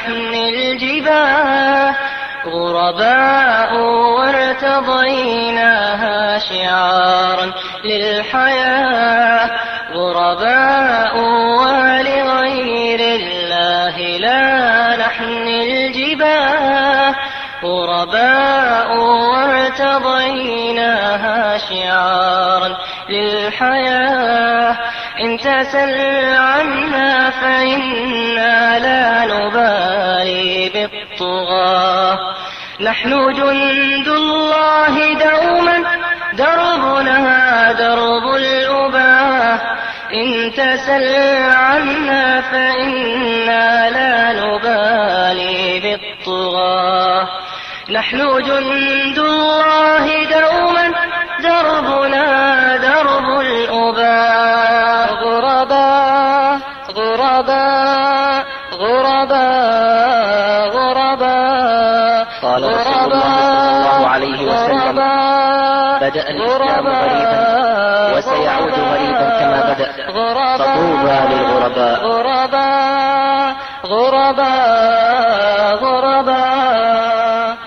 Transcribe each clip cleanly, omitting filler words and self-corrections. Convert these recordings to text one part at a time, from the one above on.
نحن الجباه، غرباء وارتضيناها شعارا للحياة، غرباء ولغير الله لا نحن الجباه، غرباء وارتضيناها شعارا للحياة. إن تسل عنا فإنا لا نبالي بالطغاة، نحن جند الله دوما دربنا درب الأباة. إن تسل عنا فإنا لا نبالي بالطغاة، نحن جند الله دوما دربنا درب الأباة. غرباء غرباء غرباء غرباء. قال رسول الله صلى الله عليه وسلم: بدأ الإسلام غريبا وسيعود غريبا كما بدأ، فطوبى للغرباء. غرباء غرباء غرباء.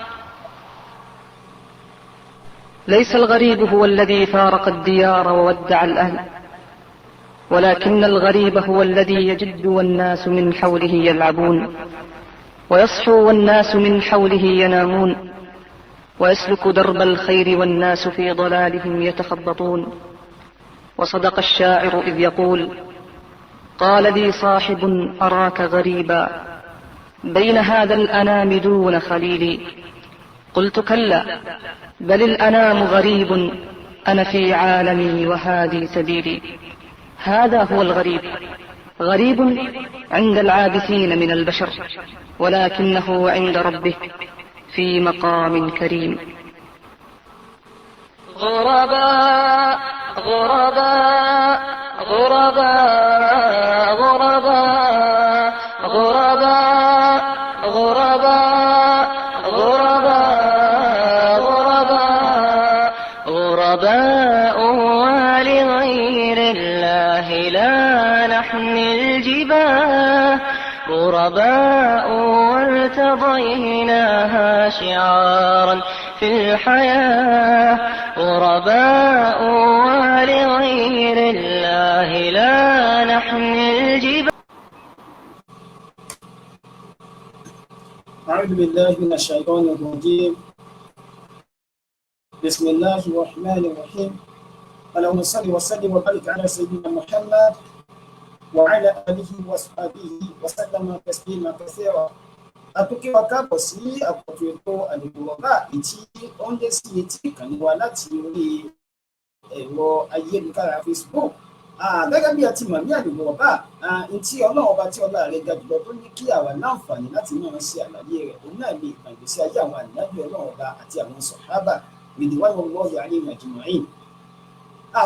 ليس الغريب هو الذي فارق الديار وودع الأهل، ولكن الغريب هو الذي يجد والناس من حوله يلعبون، ويصحو والناس من حوله ينامون، ويسلك درب الخير والناس في ضلالهم يتخبطون. وصدق الشاعر إذ يقول: قال لي صاحب أراك غريبا بين هذا الأنام دون خليلي، قلت كلا بل الأنام غريب، أنا في عالمي وهذه سبيلي. هذا هو الغريب، غريب عند العابثين من البشر، ولكنه عند ربه في مقام كريم. غرباء غرباء غرباء غرباء غرباء غرباء غرباء غرباء غرباء ولغير الله لا نحن الجباه، غرباء وارتضيناها شعارا في الحياة، غرباء ولغير الله لا نحن الجباه. أعوذ بالله من الشيطان الرجيم. بسم الله الرحمن الرحيم. اللهم صل وسلم وبارك على سيدنا محمد وعلى آله وصحبه وسلم تسليما كثيرا. Àtúnkí wa káàbọ̀ sí àkọ́tún ètò Al-Ghuraba tí ó ń dé sí etí ìkànnì wa láti orí ẹ̀rọ ayélujára Facebook. Gẹ́gẹ́ bí a ti mọ̀ ní Al-Ghuraba, ntí Ọlọ́run ọba tí ọlá rẹ̀ ga jùlọ tó ní kí àwa láǹfààní láti máa ṣe àlàyé rẹ̀, òun náà lè ìtàn ìgbésí ayé àwọn ànábì Ọlọ́run ọba àti àwọn sọ̀hábà ridwanullahi alayhim ajma'in.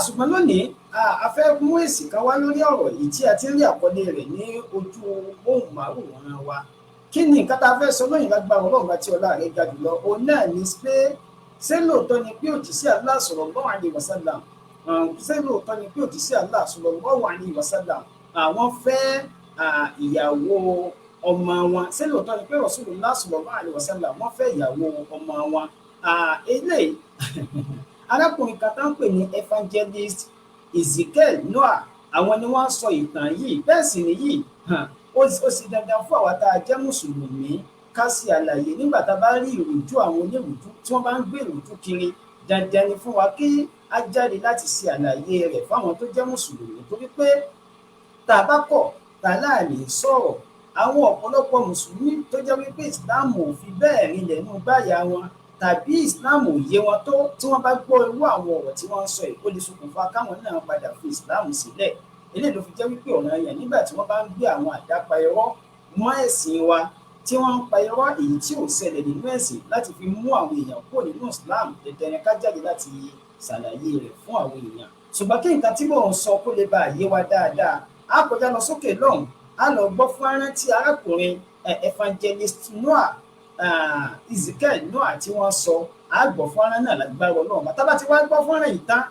Ṣùgbọ́n lónìí a fẹ́ mú èsì kan wá lórí ọ̀rọ̀ yìí tí a ti ń rí àkọlé rẹ̀ ní ojú móhùnmáwòrán wa. Kí ni nǹkan tá a fẹ́ sọ lóyìn lágbára Ọlọ́run bá tí ọlá rẹ̀ ga jùlọ? Òun náà ni pé ṣé lóòótọ́ ni pé òjíṣẹ́ Allah sallallahu alaihi wasallam, ṣé lóòótọ́ ni pé òjíṣẹ́ Allah sallallahu alaihi wasallam àwọn fẹ́ ìyàwó ọmọ wọn? Ṣé lóòótọ́ ni pé Rasulullah sallallahu alaihi wasallam wọ́n fẹ́ ìyàwó ọmọ wọn? Eléyìí arákùnrin kan tá ń pè ní Evangelist Ezekiel Noah, àwọn ni wọ́n sọ ìtàn yìí. Bẹ́ẹ̀ sì nìyí, ó sì dandan fún àwa tá a jẹ́ mùsùlùmí ká ṣe àlàyé nígbà tá a bá rí ìrújú àwọn onírújú tí wọ́n bá ń gbé ìrújú kiri. Dandan ni fún wa kí á jáde láti ṣe àlàyé rẹ̀ fáwọn tó jẹ́ mùsùlùmí, torí pé tá a bá kọ̀ tá a láàlè sọ̀rọ̀, àwọn ọ̀pọ̀lọpọ̀ mùsùlùmí tó jẹ́ wípé ìsìláàmù ò fi bẹ́ẹ̀ rinlẹ̀ nínú gbáyà wọn tàbí ìsìláàmù ò yé wọn tó, tí wọ́n bá gbọ́ irú àwọn ọ̀rọ̀ tí wọ́n ń sọ yìí, ó lè ṣokùnfà káwọn náà padà fi ìsìláàmù sílẹ̀. Eléyìí ló fi jẹ́ wípé ọ̀ràn yẹn nígbà tí wọ́n bá ń gbé àwọn àdápa irọ́ mọ́ ẹ̀sìn wa, tí wọ́n ń pa irọ́ èyí tí ò ṣẹlẹ̀ nínú ẹ̀sìn láti fi mú àwọn èèyàn kúrò nínú Islam, dandan ni ká jáde láti ṣàlàyé rẹ̀ fún àwọn èèyàn. Ṣùgbọ́n kí nǹkan tí mò ń sọ kó lè bá yé wa dáadáa, á kọjá lọ sókè lọ́hùn, á lọ gbọ́ fọ́nrán tí arákùnrin Evangelist Noah, Ezekiel Noah tí wọ́n sọ. Á gbọ́ fọ́nrán náà lágbára Ọlọ́run. Bàtà bá ti wá gbọ́ fọ́nrán yìí tán,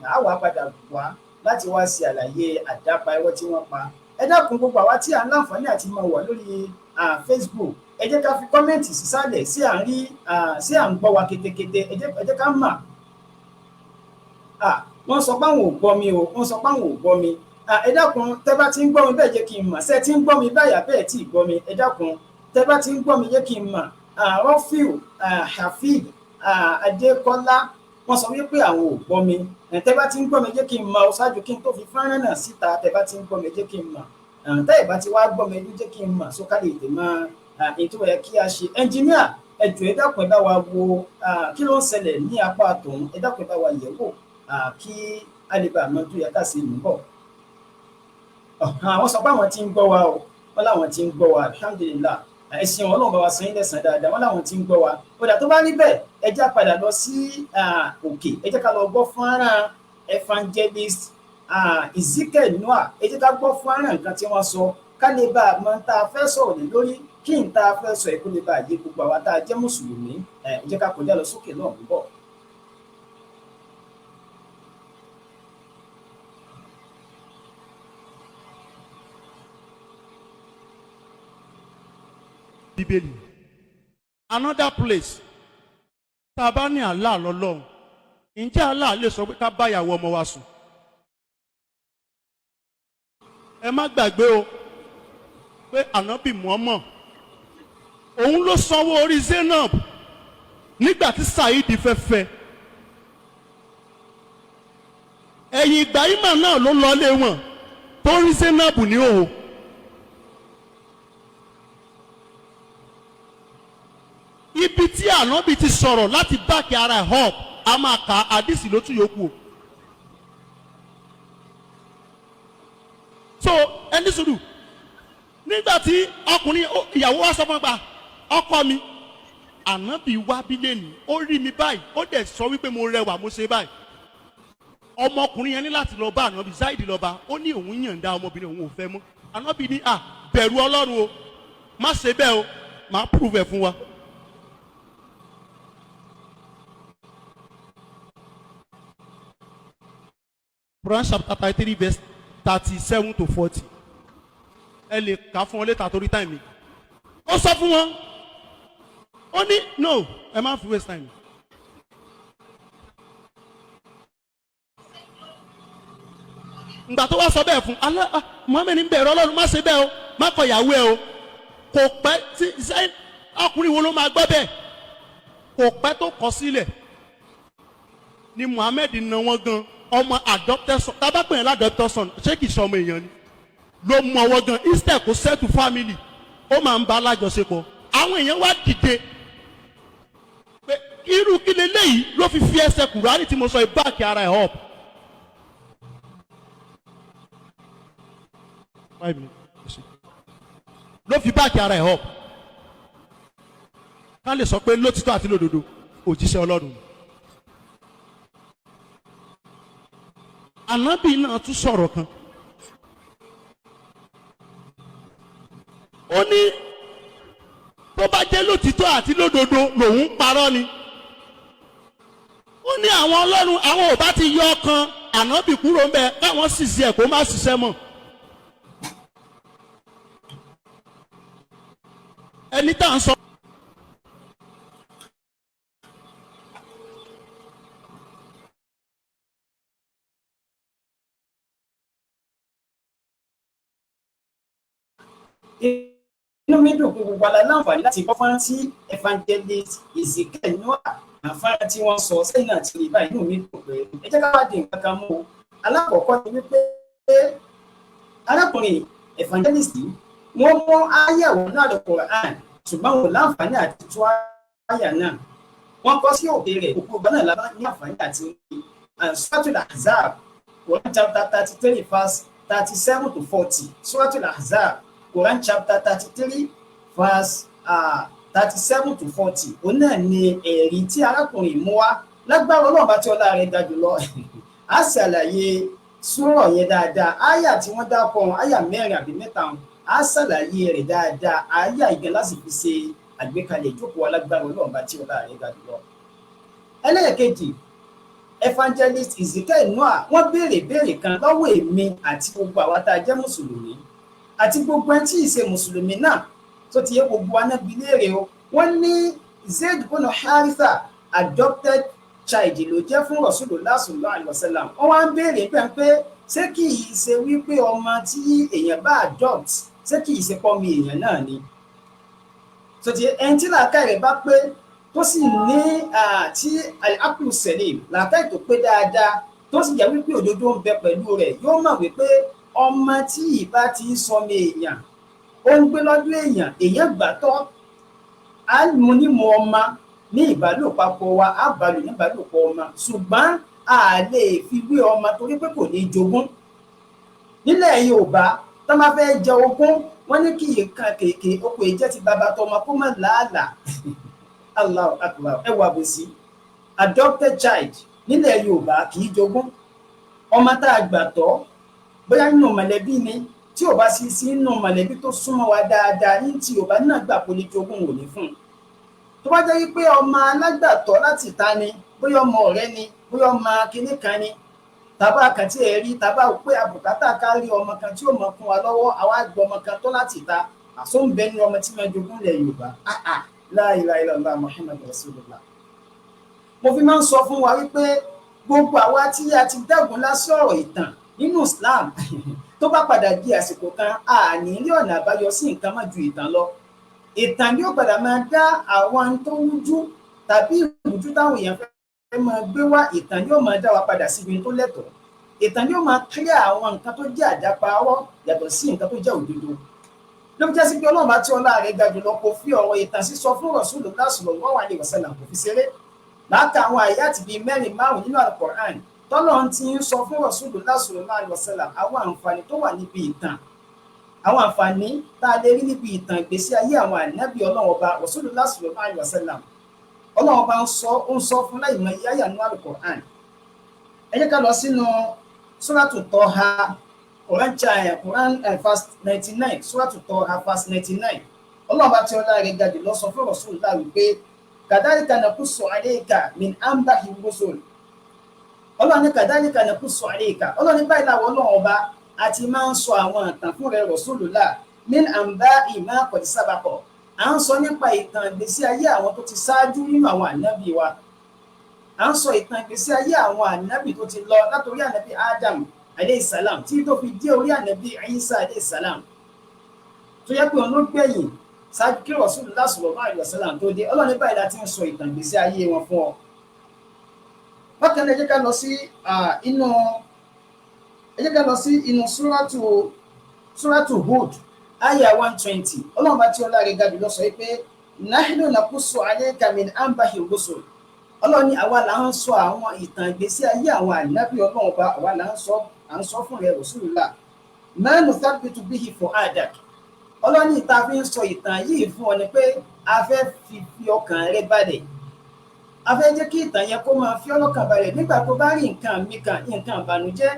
á wà padà wá láti wá ṣe àlàyé àdápa irọ́ tí wọ́n pa. Ẹ dákun, gbogbo àwa tí à ń láǹfààní àti máa wà lórí Facebook, ẹ jẹ́ ká fi comment sísàlẹ̀ sí à ń rí, sí à ń gbọ́ wa ketekete. Ẹ jẹ́ ká mà. Wọ́n sọ pé àwọn ò gbọ́ mi o, wọ́n sọ pé àwọn ò gbọ́ mi. Ẹ dákun, tẹ́ bá ti ń gbọ́ mi bẹ́ẹ̀ jẹ́ kí n mọ̀. Ṣé ti ń gbọ́ mi báyà bẹ́ẹ̀ tí ì gbọ́ mi? Ẹ dákun, tẹ́ bá ti ń gbọ́ mi jẹ́ kí n mọ̀. Rọ́fíù Hafid Adékọ́lá, wọ́n sọ wípé àwọn ò gbọ́ mi. Tẹ́ bá ti ń gbọ́ mi jẹ́ kí n mọ̀ o, ṣáájú kí n tó fi fọ́nrán náà síta. Tẹ́ bá ti ń gbọ́ mi jẹ́ kí n mọ̀. Tẹ́ ẹ̀ bá ti wá gbọ́ mi jẹ́ kí n mọ̀, so ká lè tè mọ́ ètò ẹ̀ kí a ṣe. Ẹnjìníà, ẹ jọ̀ọ́, ẹ dákun, ẹ bá wa wo kí ló ń ṣẹlẹ̀ ní apá tòun. Ẹ dákun, ẹ bá wa yẹ̀ wò kí a lè bá àmọ́ tó yẹ ká ṣe mú bọ̀. Àwọn sọ pé àwọn tí ń gbọ́ wa o, wọ́n láwọn tí ń gbọ́ wa, alhamdulillah. Ẹ̀sìn Ọlọ́run bá wa san yín lẹ́san dáadáa, wọ́n láwọn tí ń gbọ́ wa. Ó dà, tó bá rí bẹ́ẹ̀, ẹ já padà lọ sí òkè, ẹ jẹ́ ká lọ gbọ́ fọ́nrán evangelist Ezekiel Noah. Ẹ jẹ́ ká gbọ́ fọ́nrán nǹkan tí wọ́n sọ, ká lè bá a mọ tá a fẹ́ sọ̀rọ̀ lé lórí, kí n tá a fẹ́ sọ ẹ̀kú lè bá a yé gbogbo àwa tá a jẹ́ mùsùlùmí. Ẹ jẹ́ ká kọjá lọ sókè náà bọ̀. Bíbélì. Another place, tá a bá ní Allah lọ́lọ́run, ǹjẹ́ Allah lè sọ pé ká bá ìyàwó ọmọ wa sùn? Ẹ má gbàgbé o pé ànábì Muhammad òun ló sanwó orí Zainab nígbà tí Saheed fẹ́ fẹ́. Ẹ̀yìn ìgbà ìmọ̀ náà ló lọlé wọn tó rí Zainab ní òhò. Ibi tí ànábì ti sọ̀rọ̀ láti back ara ẹ̀ up, a máa kà àdìsí ló tún yòókù o. So ẹni sùúrù, nígbà tí ọkùnrin ìyàwó wa sọ fún pa ọkọ mi, ànábì wá bílẹ̀ ní, ó rí mi báyìí, ó dẹ̀ sọ wípé mo rẹwà, mo ṣe báyìí. Ọmọkùnrin yẹn ní láti lọ bá ànábì Zaidi lọ bá, ó ní òun yànda ọmọbìnrin, òun ò fẹ́ mọ́. Ànábì ní à bẹ̀rù Ọlọ́run o, má ṣe bẹ́ẹ̀ o, má prove ẹ̀ fún wa. Quran chapter 33 verse 37 to 40. Ẹ lè kà fún wọn later torí time mi. Ó sọ fún wọn, ó ní no, ẹ má fi waste time. Ngbà tó wá sọ bẹ́ẹ̀ fún alẹ́, Muhammed ń bẹ̀rù Ọlọ́run, má ṣe bẹ́ẹ̀ o, má kọ ìyàwó ẹ o. Kò pẹ́ tí ọkùnrin wo ló máa gbọ́ bẹ́ẹ̀, kò pẹ́ tó kọ sílẹ̀ ni Muhammed na wọn gan. Ọmọ adopted son, tá a bá pè é ládopted son, ṣé kìí sọmọ èèyàn ni? Ló mú ọwọ́ gan, instead kó settle family, ó máa ń bá alájọṣepọ̀. Àwọn èèyàn wá dìde pé irú kí leléyìí, ló fi fi ẹsẹ̀ Kùránì tí mo sọ yìí back ara ẹ̀ up. 5 minutes. Ló fi back ara ẹ̀ up, ká lè sọ pé lótìtọ́ àti lódodo òjíṣẹ́ Ọlọ́run ni. Ànábì náà tún sọ̀rọ̀ kan, ó ní tó bá jẹ́ lótìtọ́ àti lódodo lòun ń parọ́ ni, ó ní àwọn Ọlọ́run àwọn ò bá ti yọ ọkàn ànábì kúrò ń bẹ, káwọn sì ṣe ẹ̀ kó má ṣiṣẹ́ mọ́. Ẹni tá à ń sọ. Inú mi dùn pé gbogbo ala láǹfààní láti gbọ́ fọ́nrán tí evangelist Ezekiel Noah, àǹfààní tí wọ́n sọ sẹ́yìn náà ti rí báyìí. Inú mi dùn pé ẹ jẹ́ ká wá di nǹkan kan mú o. Alákọ̀ọ́kọ́ ni wípé arákùnrin evangelist yìí, wọ́n mú áyàwó náà lọ Quran, ṣùgbọ́n wọn ò láǹfààní àti tú áyà náà. Wọ́n kọ́ sí òkè rẹ̀, òkú ọgbà náà lábá ní àǹfààní àti Suratul Ahzab, Quran chapter 33 verse 37 to 40. Suratul Ahzab, Quran chapter 33 verse 37 to 40, òun náà ni ẹ̀rí tí arákùnrin mú wá. Lágbára Ọlọ́run bá tí ọlá rẹ̀ ga jùlọ, á ṣàlàyé súrọ̀ yẹn dáadáa. Áyà tí wọ́n dákọ̀ ọ̀hún, áyà mẹ́rin àbí mẹ́ta ọ̀hún, á ṣàlàyé rẹ̀ dáadáa. Áyà ìgbẹ́ láti fi ṣe àgbékalẹ̀ ìjókòó, alágbára Ọlọ́run bá tí ọlá rẹ̀ ga jùlọ. Ẹlẹ́ẹ̀kejì, evangelist Ezekiel Noah, wọ́n béèrè béèrè kan lọ́wọ́ èmi àti gbogbo àwa tá a jẹ́ mùsùlùmí àti gbogbo ẹni tí ì ṣe mùsùlùmí náà. Tó ti yẹ gbogbo wa náà bi léèrè o. Wọ́n ní Zaid bọ́nà Haritha adopted child ló jẹ́ fún Rasulullah sallallahu alaihi wasallam. Wọ́n wá ń béèrè pé ṣé kì í ṣe wípé ọmọ tí èèyàn bá adopt, ṣé kì í ṣe pọ́nmi èèyàn náà ni? Tó ti ẹni tí làákàyè rẹ̀ bá pé, tó sì ní tí al-aqlu salim, làákàyè tó pé dáadáa, tó sì jẹ́ wípé òdodo ń bẹ pẹ̀lú rẹ̀, yóò mọ̀ wípé ọmọ tí ìbá ti ń sọmọ èèyàn, ó ń gbé lọ́dún èèyàn, èèyàn gbà tọ́, á mú ní mu ọmọ ní ìbálòpapọ̀ wa, á balò ní ìbálòpọ̀ ọmọ, ṣùgbọ́n a lè fi wé ọmọ torí pé kò ní jogún. Nílẹ̀ Yorùbá, tó máa fẹ́ jẹ ogún, wọ́n ní kí nǹkan kèké oko ìjẹ́ ti bàbá tọmọ kó má làálàá. Allahu akbar, ẹ wà bòsí. Adopted child nílẹ̀ Yorùbá kì í jogún. Ọmọ tá a gbà tọ́, bóyá nínú mọ̀lẹ́bí ni, tí ò bá sí sí nínú mọ̀lẹ́bí tó súnmọ́ wa dáadáa, ní tí Yorùbá náà gbà kó lè jogún, ò ní fún un. Tó bá jẹ́ wípé ọmọ alágbàtọ́ láti ìta ni, bóyá ọmọ ọ̀rẹ́ ni, bóyá ọmọ kinní kan ni, tàbá kan tí ẹ rí, tàbá pé àbùkátà ká rí ọmọ kan tí ó mọ kún wa lọ́wọ́, àwa gbọ́ ọmọ kan tó láti ìta, àsóǹbẹ ní ọmọ tí wọ́n jogún lẹ̀ Yorùbá. La ilaha illallah Muhammad rasulullah. Mo fi máa ń sọ fún wa wípé gbogbo àwa tí a ti dẹ́gun lásán ọ̀rọ̀ ìtàn nínú Islam, tó bá padà di àsìkò kan, a ní rí ọ̀nà àbáyọ sí nǹkan má ju ìtàn lọ. Ìtàn yóò padà máa dá àwọn tó rújú tàbí ìrújú táwọn èèyàn fẹ́ máa gbé wá. Ìtàn yóò máa dá wa padà síbi tó lẹ́tọ̀ọ́. Ìtàn yóò máa clear àwọn nǹkan tó jẹ́ àdáparọ́ yàtọ̀ sí nǹkan tó jẹ́ òdodo. Ló fi jẹ́ sí pé Ọlọ́run bá tí ọlá rẹ̀ ga jùlọ kò fi ọ̀rọ̀ ìtàn sísọ fún Rasulullah sallallahu alaihi wasallam, kò fi ṣeré. Láta àwọn àyàtì bíi mẹ́rin márùn nínú Al-Qur'an tọ́lọ́run ti ń sọ fún Rasulullah sallallahu alaihi wasallam àwọn àǹfààní tó wà níbi ìtàn, àwọn àǹfààní tá a lè rí níbi ìtàn ìgbésí ayé àwọn ànábì Ọlọ́run ọba. Rasulullah sallallahu alaihi wasallam, Ọlọ́run ọba ń sọ fún láì mọ iye àyà nínú Al-Qur'an. Ẹ jẹ́ ká lọ sínú Suratu Taha, Quran chapter Quran verse 99, Suratu Taha verse 99. Ọlọ́run bá tí ọlá rẹ̀ ga jùlọ sọ fún Rasulullah wípé kadhalika naqussu alayka min anba'i rusul. Ọlọ́run ní kadhalika naqussu alayka, Ọlọ́run ní báyìí làwọn Ọlọ́run ọba àti máa ń sọ àwọn ìtàn fún rẹ̀ Rasulullah, min anba'i ma qad sabaqa. À ń sọ nípa ìtàn ìgbésí ayé àwọn tó ti ṣáájú nínú àwọn ànábì wa. À ń sọ ìtàn ìgbésí ayé àwọn ànábì tó ti lọ, látòrí ànábì Adam alayhi salam tí tó fi dé orí ànábì Isa alayhi salam, tó yẹ pé òun ló gbẹ̀yìn ṣáájú kí Rasulullah sallallahu alaihi wasallam tó dé. Ọlọ́run ní báyìí la ti ń sọ ìtàn ìgbésí ayé wọn fún ọ. Bákan náà, ẹ jẹ́ ká lọ sí inú Suratu Hud, aya 120. Ọlọ́run bá tí ọlá rẹ̀ ga jùlọ sọ pé nahnu naqussu alayka min anba'i rusul. Ọlọ́run ní àwa là ń sọ àwọn ìtàn ìgbésí ayé àwọn ànábì Ọlọ́run ọba, àwa là ń sọ, à ń sọ fún rẹ̀ Rasulullah, ma nuthabbitu bihi fu'adak. Ọlọ́run ní ìta fi ń sọ ìtàn yìí fún ọ ni pé a fẹ́ fi ọkàn rẹ balẹ̀, a fẹ́ jẹ́ kí ìtàn yẹn kó máa fi ọlọ́kàn balẹ̀ nígbà tó bá rí nǹkan mi kan, nǹkan ìbànújẹ́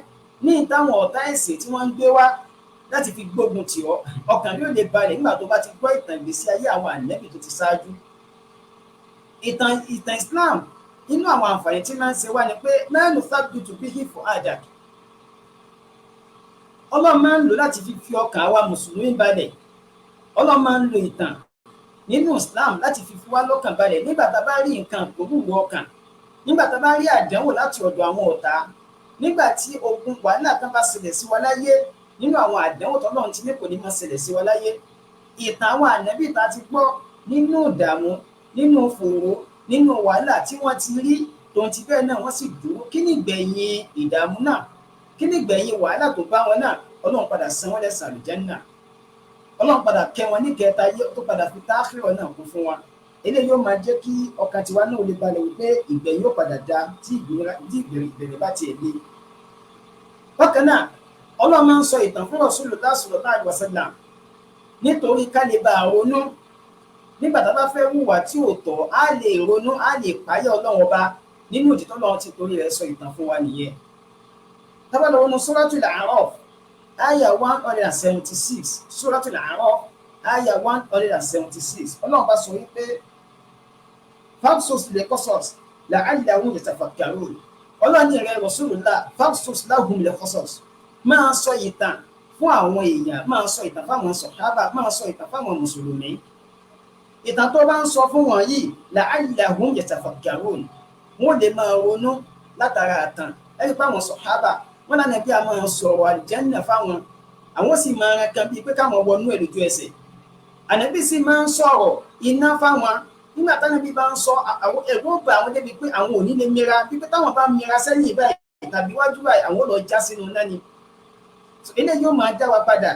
ní ìtàwọn ọ̀tá ẹ̀sìn tí wọ́n ń gbé wá láti fi gbógun tì ọ́. Ọkàn yóò lè balẹ̀ nígbà tó bá ti gbọ́ ìtàn ìgbésí ayé àwọn ànábì tó ti ṣáájú. Ìtàn Islam, inú àwọn àǹfààní tí máa ń ṣe wá ni pé ma nuthabbitu bihi fu'adak. Ọlọ́run máa ń lò láti fi ọkàn àwa mùsùlùmí balẹ̀. Ọlọ́run máa ń lo ìtàn nínú Islam láti fi wá lọ́kàn balẹ̀ nígbà tá a bá rí nǹkan gbòòrò ọkàn, nígbà tá a bá rí àdánwò láti ọ̀dọ̀ àwọn ọ̀tá, nígbà tí ogun wàhálà kan bá ṣẹlẹ̀ sí wa láyé. Nínú àwọn àdánwò tọ́lọ́run ti ní kò ní máa ṣẹlẹ̀ sí wa láyé, ìtàn àwọn ànábì tá a ti gbọ́ nínú ìdààmú, nínú fòòró, nínú wàhálà tí wọ́n ti rí, tòun ti bẹ́ẹ̀ náà wọ́n sì dúró. Kí ni ìgbẹ̀yìn ìdààmú náà? Kí ni ìgbẹ̀yìn wàhálà tó bá wọn náà? Ọlọ́run padà san wọ́n lẹ́san àlùjánnà. Ọlọ́run padà kẹ́ wọn ní kẹta tó padà fi táàkìrọ̀ náà kún fún wa. Eléyìí yóò máa jẹ́ kí ọkàn tiwa náà lè balẹ̀ wípé ìgbẹ̀yìn yóò padà da tí ìbẹ̀rẹ̀ bá tiẹ̀ le. Bákan náà, Ọlọ́run máa ń sọ ìtàn fún Rasulullah sallallahu alaihi wasallam nítorí ká lè bá a ronú nígbà tá a bá fẹ́ hùwà tí ò tọ́. Á lè ronú, á lè páyà Ọlọ́run ọba nínú ìdí tọ́lọ́run ti torí rẹ̀ sọ ìtàn fún wa nìyẹn. Tá bá lọ wọnú Suratul A'raf, aya 176, Suratul A'raf, aya 176, Ọlọ́run bá sọ wípé faqsus l-qasas la'allahum yatafakkarun. Ọlọ́run ní rẹ̀ Rasulullah, faqsus lahum l-qasas, máa sọ ìtàn fún àwọn èèyàn, máa sọ ìtàn fáwọn sọ̀hábà, máa sọ ìtàn fáwọn mùsùlùmí. Ìtàn tó bá ń sọ fún wọn yìí, la'allahum yatafakkarun, wọn lè máa ronú látara àtàn. Ẹ̀rí pé àwọn sọ̀hábà wọn lánàá bí a máa sọ̀rọ̀ àlìjẹ́nà fáwọn, àwọn sì máa ran kan bíi pé káwọn wọnú ẹ̀ lójú ẹsẹ̀. Ànábì sì máa ń sọ̀rọ̀ iná fáwọn. Nígbà tánábì bá ń sọ, àwọn ẹ̀rù ó bà àwọn débi pé àwọn ò ní lè mira, bíi pé táwọn bá mira sẹ́yìn báyìí tàbí wájú báyìí, àwọn ò lọ já sínú iná ni. Eléyìí yóò máa dá wa padà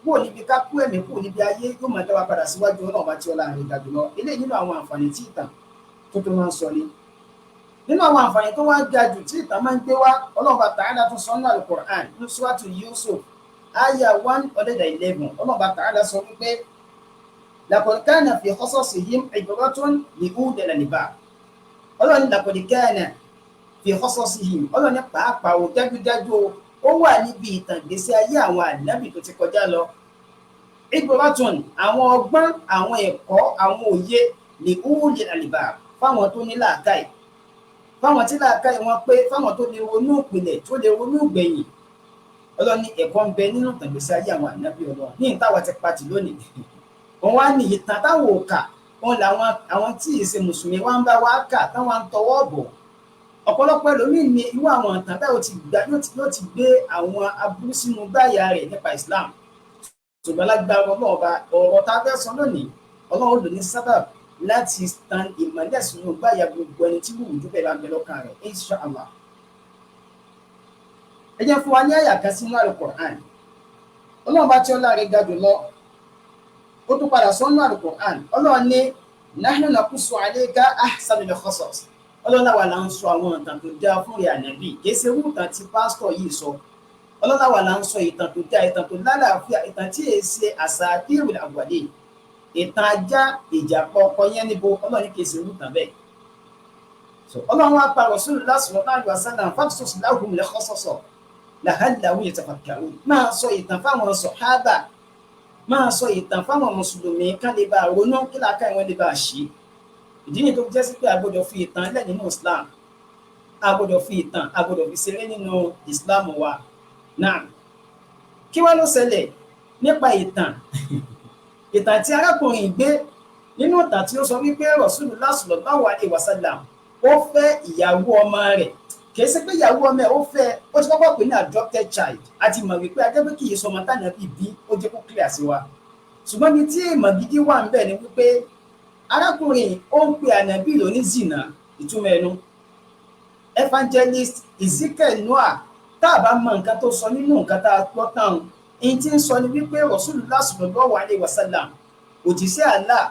kúrò níbi ká kú ẹ̀mí kúrò níbi ayé, yóò máa dá wa padà síwájú Ọlọ́run bá tí ọlá rẹ̀ ga jùlọ. Eléyìí nínú àwọn àǹfààní tí ìtàn tó tó máa ń sọ ni. Nínú àwọn àǹfààní tó wá ga jù tí ìtàn máa ń gbé wá, Ọlọ́run bá Ta'ala tún sọ nínú Al-Qur'an ní Suratu Yusuf aya 111, Ọlọ́run bá Ta'ala sọ wípé laqad kana fi qasasihim ibratun li ulil albab. Ọlọ́run ní laqad kana fi qasasihim, Ọlọ́run ní pàápàá o, dájúdájú o, ó wà níbi ìtàn ìgbésí ayé àwọn ànábì tó ti kọjá lọ. Ibratun, àwọn ọgbọ́n, àwọn ẹ̀kọ́, àwọn òye, li ulil albab, fáwọn tó ní làákàyè, fáwọn tí làákàyè wọn pé, fáwọn tó lè ronú ìpìlẹ̀, tó lè ronú ìgbẹ̀yìn. Ọlọ́run ní ẹ̀kọ́ ń bẹ nínú ìtàn ìgbésí ayé àwọn ànábì Ọlọ́run ní ìtawà ti pati lónìí. Wọn wá ní ìtàn táwọn ò kà, wọn làwọn àwọn tí ì ṣe mùsùlùmí wá ń bá wa kà, táwọn ń tọwọ́ bọ̀. Ọ̀pọ̀lọpọ̀ ẹlòmíín ní irú àwọn ìtàn báyìí yóò ti gbé àwọn aburú sínú báyà rẹ̀ nípa Islam. Ṣùgbọ́n lágbára Ọlọ́run, ọ̀rọ̀ tá a fẹ́ sọ lónìí, Ọlọ́run lò ní sábàb láti tan ìmọ̀lẹ̀ sínú báyà gbogbo ẹni tí wùwù dúpẹ́ bá ń bẹ lọ́kàn rẹ̀, insha Allah. Ẹ jẹ́ fún wa ní àyà kan sínú Al-Qur'an. Ọlọ́run bá tí ọlá rẹ̀ ga jù lọ, ó tún padà sọ́nù Al-Qur'an. Ọlọ́run ní nahnu naqussu alayka ahsanal qasas. Ọlọ́run àwa là ń sọ àwọn ìtàn tó dáa fún rẹ̀ ànábì, kì í ṣe irú ìtàn tí pásítọ̀ yìí sọ. Ọlọ́run àwa là ń sọ ìtàn tó dáa, ìtàn tó lálàáfíà, ìtàn tí èé ṣe asatirul awwalin, ìtàn ajá ìjàpá ọkọ yẹn níbo. Ọlọ́run ní kì í ṣe irú ìtàn bẹ́ẹ̀. Ọlọ́run wa pa Rasulullah sallallahu alaihi wasallam faqsus lahumul qasas la'allahum yatafakkarun. Máa sọ ìtàn fáwọn sọ̀hábà, máa sọ ìtàn fáwọn mùsùlùmí kán lè bá ronú, kí làákà ìwọ̀n lè bá ṣí. Ìdí ni tó jẹ́ sí pé a gbọ́dọ̀ fi ìtàn lẹ̀ nínú Islam, a gbọ́dọ̀ fi ìtàn, a gbọ́dọ̀ fi ṣeré nínú Islam wa. Náà kí wá ló ṣẹlẹ̀ nípa ìtàn? Ìtàn tí arákùnrin gbé nínú ìtàn tí ó sọ wípé Rasulullah sallallahu alaihi wasallam ó fẹ́ ìyàwó ọmọ rẹ̀. Kì í ṣe pé ìyàwó ọmọ ẹ̀ ó fẹ́, ó ti kọ́kọ́ pè ní adopted child. A ti mọ̀ wípé ajẹ́pẹ́ kì í sọmọ tánàbí bí, ó jẹ́ kó clear sí wa. Ṣùgbọ́n ní tí ìmọ̀ gidi wà ń bẹ̀ ni wípé arákùnrin ó ń pe ànábì lóní zina, ìtumọ̀ ẹnu. Evangelist Ezekiel Noah, tá a bá mọ nǹkan tó sọ nínú nǹkan tá a gbọ́ tán, ẹni tí ń sọ ni wípé Rasulullah sallallahu alaihi wasallam òjíṣẹ́ Allah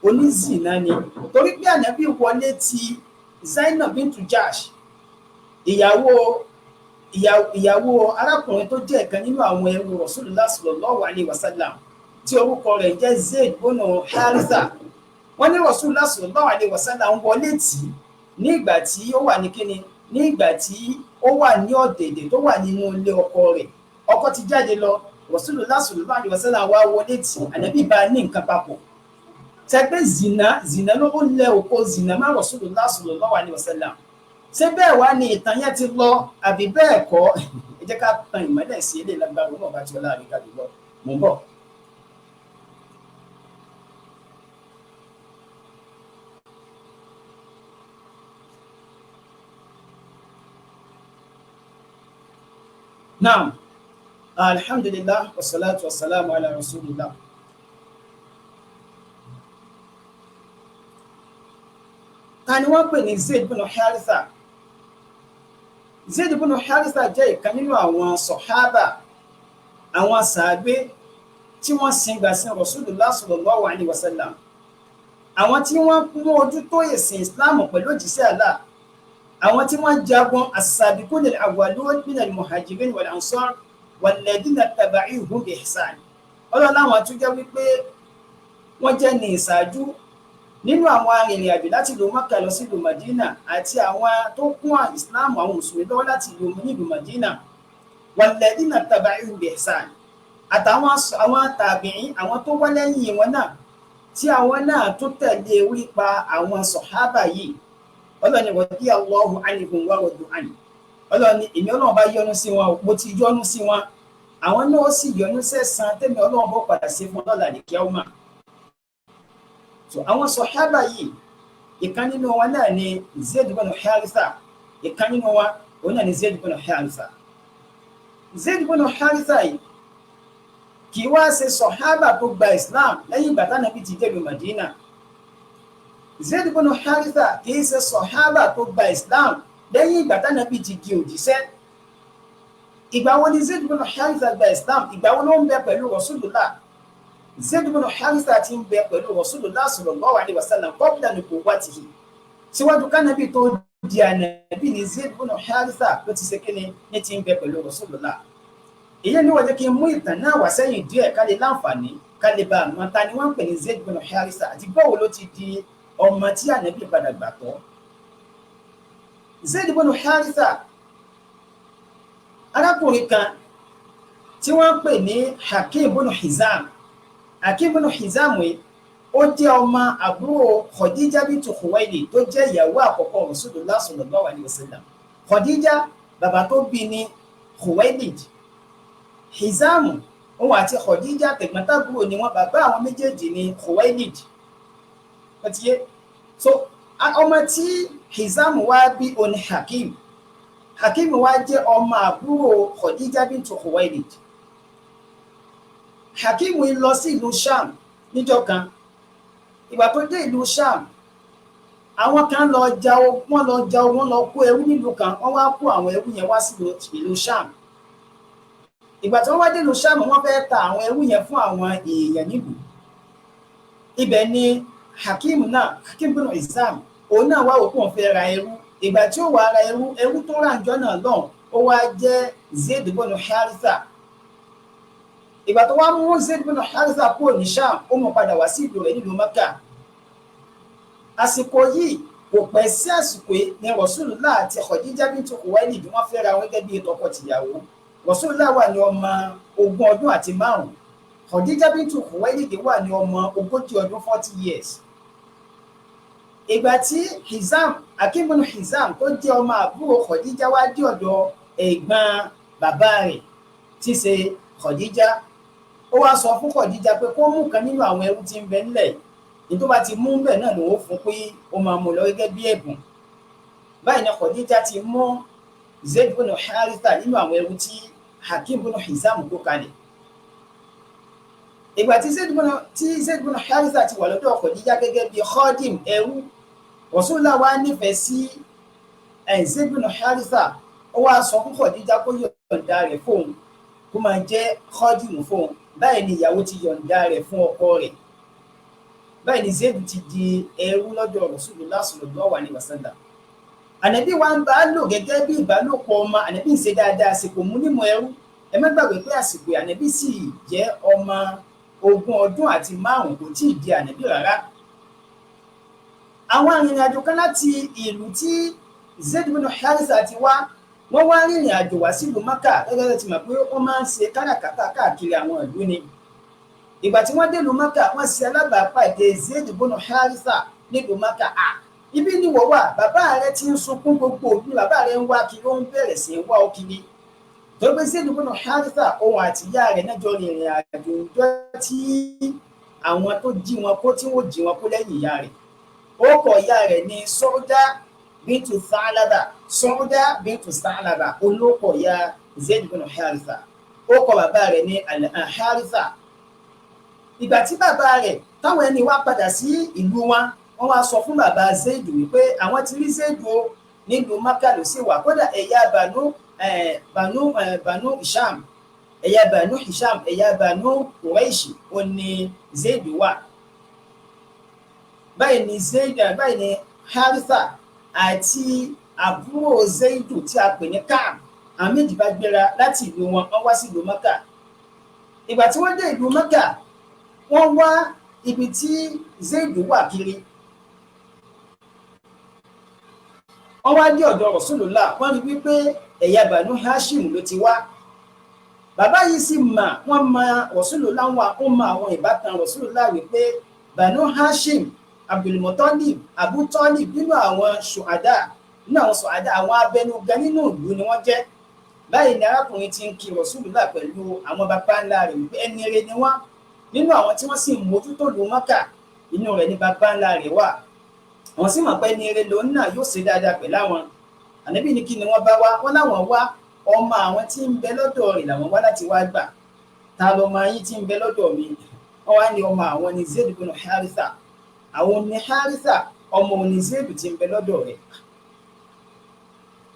onízìnà ni, torí pé ànábì wọlé ti Zainab bintu Jahsh, ìyàwó arákùnrin tó jẹ́ ìkan nínú àwọn ẹrú Rasulullah sallallahu alaihi wasallam tí orúkọ rẹ̀ jẹ́ Zaid bọ́nà Haritha. Wọ́n ní Rasulullah sallallahu alaihi wasallam ń wọlé tì í ní ìgbà tí ó wà ní kíni, ní ìgbà tí ó wà ní ọ̀dẹ̀dẹ̀ tó wà nínú ilé ọkọ rẹ̀. Ọkọ ti jáde lọ, Rasulullah sallallahu alaihi wasallam wá wọlé tì í, ànábì bá ní nǹkan papọ̀. Tẹgbẹ́ zina zina ló ó lẹ òkò zina má Rasulullah sallallahu alaihi wasallam. Ṣé bẹ́ẹ̀ wá ni ìtàn yẹn ti lọ àbí bẹ́ẹ̀ kọ́? Ẹ jẹ́ ká tan ìmọ́lẹ̀ sí ilé lágbára náà bá ti ọlá rẹ̀ ga jùlọ. Mò ń bọ̀. Naam, alhamdulillah, wassalatu wassalamu ala rasulillah. Ta ni wọ́n pè ní Zaid bin Haritha? Zaid bin Haritha jẹ́ ìkan nínú àwọn sọ̀hábà, àwọn sàábé tí wọ́n sin gbà sin Rasulullah sallallahu alaihi wasallam, àwọn tí wọ́n mú ojú tó ẹ̀sìn Islam pẹ̀lú òjíṣẹ́ Allah, àwọn tí wọ́n jagun as-sabiqun al-awwalun min al-muhajirin wal-ansar walladhina taba'uhum bi ihsan. Ọlọ́run láwọn tó jẹ́ wípé wọ́n jẹ́ ní ìṣáájú nínú àwọn arìnrìn-àjò láti ìlú Mọ́kà lọ sí ìlú Madina àti àwọn tó kún Islam àwọn mùsùlùmí lọ́wọ́ láti ìlú nílùú Madina, walladhina taba'uhum bi ihsan, àtàwọn àwọn tàbíìn àwọn tó wá lẹ́yìn wọn náà tí àwọn náà tó tẹ̀lé orí pa àwọn sọ̀hábà yìí. Ọlọ́run ní radiyallahu anhum wa radu anhu. Ọlọ́run ní èmi Ọlọ́run bá yọ́nú sí wọn, mo ti yọ́nú sí wọn. Àwọn náà sì yọ́nú sẹ́san tẹ́mi Ọlọ́run bọ́ padà sí fún lọ́la ní kíámà. So àwọn sọ̀hábà yìí, ìkan nínú wọn náà ni Zaid ibn Haritha. Ìkan nínú wọn òun náà ni Zaid ibn Haritha. Zaid ibn Haritha yìí kì í wá ṣe sọ̀hábà tó gba Islam lẹ́yìn ìgbà tánàbí ti délùú Madina. Zaid ibn Haritha kì í ṣe sọ̀hábà tó gba Islam lẹ́yìn ìgbà tánàbí ti di òjíṣẹ́. Ìgbà wo ni Zaid ibn Haritha gba Islam? Ìgbà wo ló ń bẹ pẹ̀lú Rasulullah? Zaid ibn Haritha ti ń bẹ pẹ̀lú Rasulullah sallallahu alaihi wasallam qabla nubuwwatihi. Síwájú kánábì tó di ànábì ni Zaid ibn Haritha ló ti ṣe kíni ní ti ń bẹ pẹ̀lú Rasulullah. Èyí ni wọ́n jẹ́ kí n mú ìtàn náà wá sẹ́yìn díẹ̀ ká lè láǹfààní, ká lè bá àmọ́ ta ni wọ́n ń pè ní Zaid ibn Haritha àti báwo ló ti di ọmọ tí ànábì padà gbà tọ́. Zaid ibn Haritha, arákùnrin kan tí wọ́n ń pè ní Hakim ibn Hizam. Hakim ibn Hizam yìí ó jẹ́ ọmọ àbúrò Khadija bintu Khuwailid tó jẹ́ ìyàwó àkọ́kọ́ Rasulullah sallallahu alaihi wasallam. Khadija, bàbá tó bí ní Khuwailid. Hizam, òun àti Khadija tẹ̀gbọ́ntàbúrò ni wọ́n, bàbá àwọn méjèèjì ní Khuwailid. Ó ti yé? So ọmọ tí Hizam wá bí òní Hakim. Hakim wá jẹ́ ọmọ àbúrò Khadija bintu Khuwailid. Hakim lọ sí ìlú Sham níjọ́ kan. Ìgbà tó dé ìlú Sham, àwọn kan lọ ja wọ́n lọ ja wọ́n lọ kó ẹrú nílùú kan, wọ́n wá kó àwọn ẹrú yẹn wá sí ìlú Sham. Ìgbà tí wọ́n wá dé ìlú Sham, wọ́n fẹ́ ta àwọn ẹrú yẹn fún àwọn èèyàn nílùú. Ibẹ̀ ni Hakim náà, Hakim bin Hizam, òun náà wá òkú òun fẹ́ ra ẹrú. Ìgbà tí ó wà ra ẹrú, ẹrú tó rà ńjọ́ náà lọ́hùn, ó wá jẹ́ Zaid ibn Haritha. Ìgbà tó wá mú Zaid ibn Haritha kúrò ní Sham, ó mú padà wá sí ìlú rẹ̀ nílùú Mẹ́kà. Àsìkò yìí kò pẹ́ sí àsìkò yìí ni Rasulullah àti Khadija bintu Khuwailid wọ́n fẹ́ ra wọn gẹ́gẹ́ bí tọkọ-tìyàwó. Rasulullah wà ní ọmọ 25 ọdún. Khadija bintu Khuwailid wà ní ọmọ 40 ọdún, 40 years. Ìgbà tí Hizam, Hakim ibn Hizam tó jẹ́ ọmọ àbúrò Khadija wá dé ọ̀dọ̀ ẹ̀gbọ́n bàbá rẹ̀ tí ṣe Khadija, ó wá sọ fún Khadija pé kó mú kan nínú àwọn ẹrú tí ń bẹ nílẹ̀ ní tó bá ti mú bẹ́ẹ̀ náà lòun ó fún pé ó máa mú lọ gẹ́gẹ́ bí ẹ̀bùn. Báyìí ni Khadija ti mú Zaid ibn Haritha nínú àwọn ẹrú tí Hakim ibn Hizam kó kalẹ̀. Ìgbà tí Zaid ibn Haritha ti wà lọ́dọ̀ Khadija gẹ́gẹ́ bí khadim ẹrú, Rasulullah wá nífẹ̀ẹ́ sí Zaid ibn Haritha, ó wá sọ fún Khadija kó yọ̀ǹda rẹ̀ fóun kó máa jẹ́ khadim fóun. Báyìí ni ìyàwó ti yọ̀ǹda rẹ̀ fún ọkọ rẹ̀. Báyìí ni Zaid ti di ẹrú lọ́dọ̀ Rasulullah sallallahu alaihi wasallam. Ànábì wa ń bá a lò gẹ́gẹ́ bí ìbálòpọ̀ ọmọ. Ànábì ń ṣe dáadáa, àsìkò mú nímọ̀ ẹrú. Ẹ má gbàgbé pé àsìkò ànábì sì jẹ́ ọmọ 25 ọdún, kò tí ì di ànábì rárá. Àwọn arìnrìn-àjò kan láti ìlú tí Zaid ibn Haritha ti wá, wọ́n wá rìnrìn àjò wá sílùú Mẹ́kà gẹ́gẹ́ bí ti mọ̀ pé wọ́n máa ń ṣe káràkátà káàkiri àwọn ìlú ni. Ìgbà tí wọ́n dé ìlú Mẹ́kà, wọ́n ṣe alábàápàdé Zaid ibn Haritha nílùú Mẹ́kà. Ibi ni wọ́n wà, bàbá rẹ̀ ti ń sunkún, gbogbo òbí bàbá rẹ̀ ń wá kiri, ó ń bẹ̀rẹ̀ sí í wá ó kiri. Tó gbé Zaid ibn Haritha, òun àti ìyá rẹ̀ náà jọ rìnrìn àjò ìjọ tí àwọn tó jí wọn kó, tí wọ́n jí wọn kó lẹ́yìn ìyá rẹ̀. Ó kọ ìyá rẹ̀ ní Sauda bintu Thalaba. Sauda bintu Thalaba olóko ìyá Zaid ibn Haritha. Ó kọ bàbá rẹ̀ ní Haritha. Ìgbà tí bàbá rẹ̀ táwọn ẹni wá padà sí ìlú wọn, wọ́n wá sọ fún bàbá Zaid wípé àwọn ti rí Zaid o, nílùú Maka ló sì wà. Kódà ẹ̀yà Banu Hisham, ẹ̀yà Banu Hisham, ẹ̀yà Banu Quraishi ó ní Zaid wà. Báyìí ni Zaid, báyìí ni Haritha àti àbúrò Zaidu tí a pè ní Kaab, àwọn méjì bá gbéra láti ìlú wọn, wọ́n wá sí ìlú Maka. Ìgbà tí wọ́n dé ìlú Maka, wọ́n wá ibi tí Zaidu wà kiri. Wọ́n wá dé ọ̀dọ̀ Rasulullah, wọ́n rí wípé ẹ̀yà Banu Hashim ló ti wá. Bàbá yìí sì mà, wọ́n mọ Rasulullah, wọn ó mọ àwọn ìbátan Rasulullah wípé Banu Hashim, Abdulmutalib, Abu Talib, nínú àwọn ṣùhádà, nínú àwọn ṣùhádà, àwọn abẹnugan nínú ìlú ni wọ́n jẹ́. Báyìí ni arákùnrin ti ń kí Rasulullah pẹ̀lú àwọn baba ńlá rẹ̀ wípé ẹni rere ni wọ́n, nínú àwọn tí wọ́n sì ń mójútó lu Mákà, inú rẹ̀ ni baba ńlá rẹ̀ wà. Àwọn sì mọ̀ pé ẹni rere lòun náà yóò ṣe dáadáa pẹ̀lú àwọn. Ànábì ní kí ni wọ́n bá wá? Wọ́n láwọn wá ọmọ àwọn tí ń bẹ lọ́dọ̀ rẹ̀ làwọn wá láti wá gbà. Ta lọmọ yín tí ń bẹ lọ́dọ̀ mi? Wọ́n wá ní ọmọ àwọn ni Zaid bin Haritha. Àwọn ní Haritha, ọmọ òní Zaid tí ń bẹ lọ́dọ̀ rẹ̀.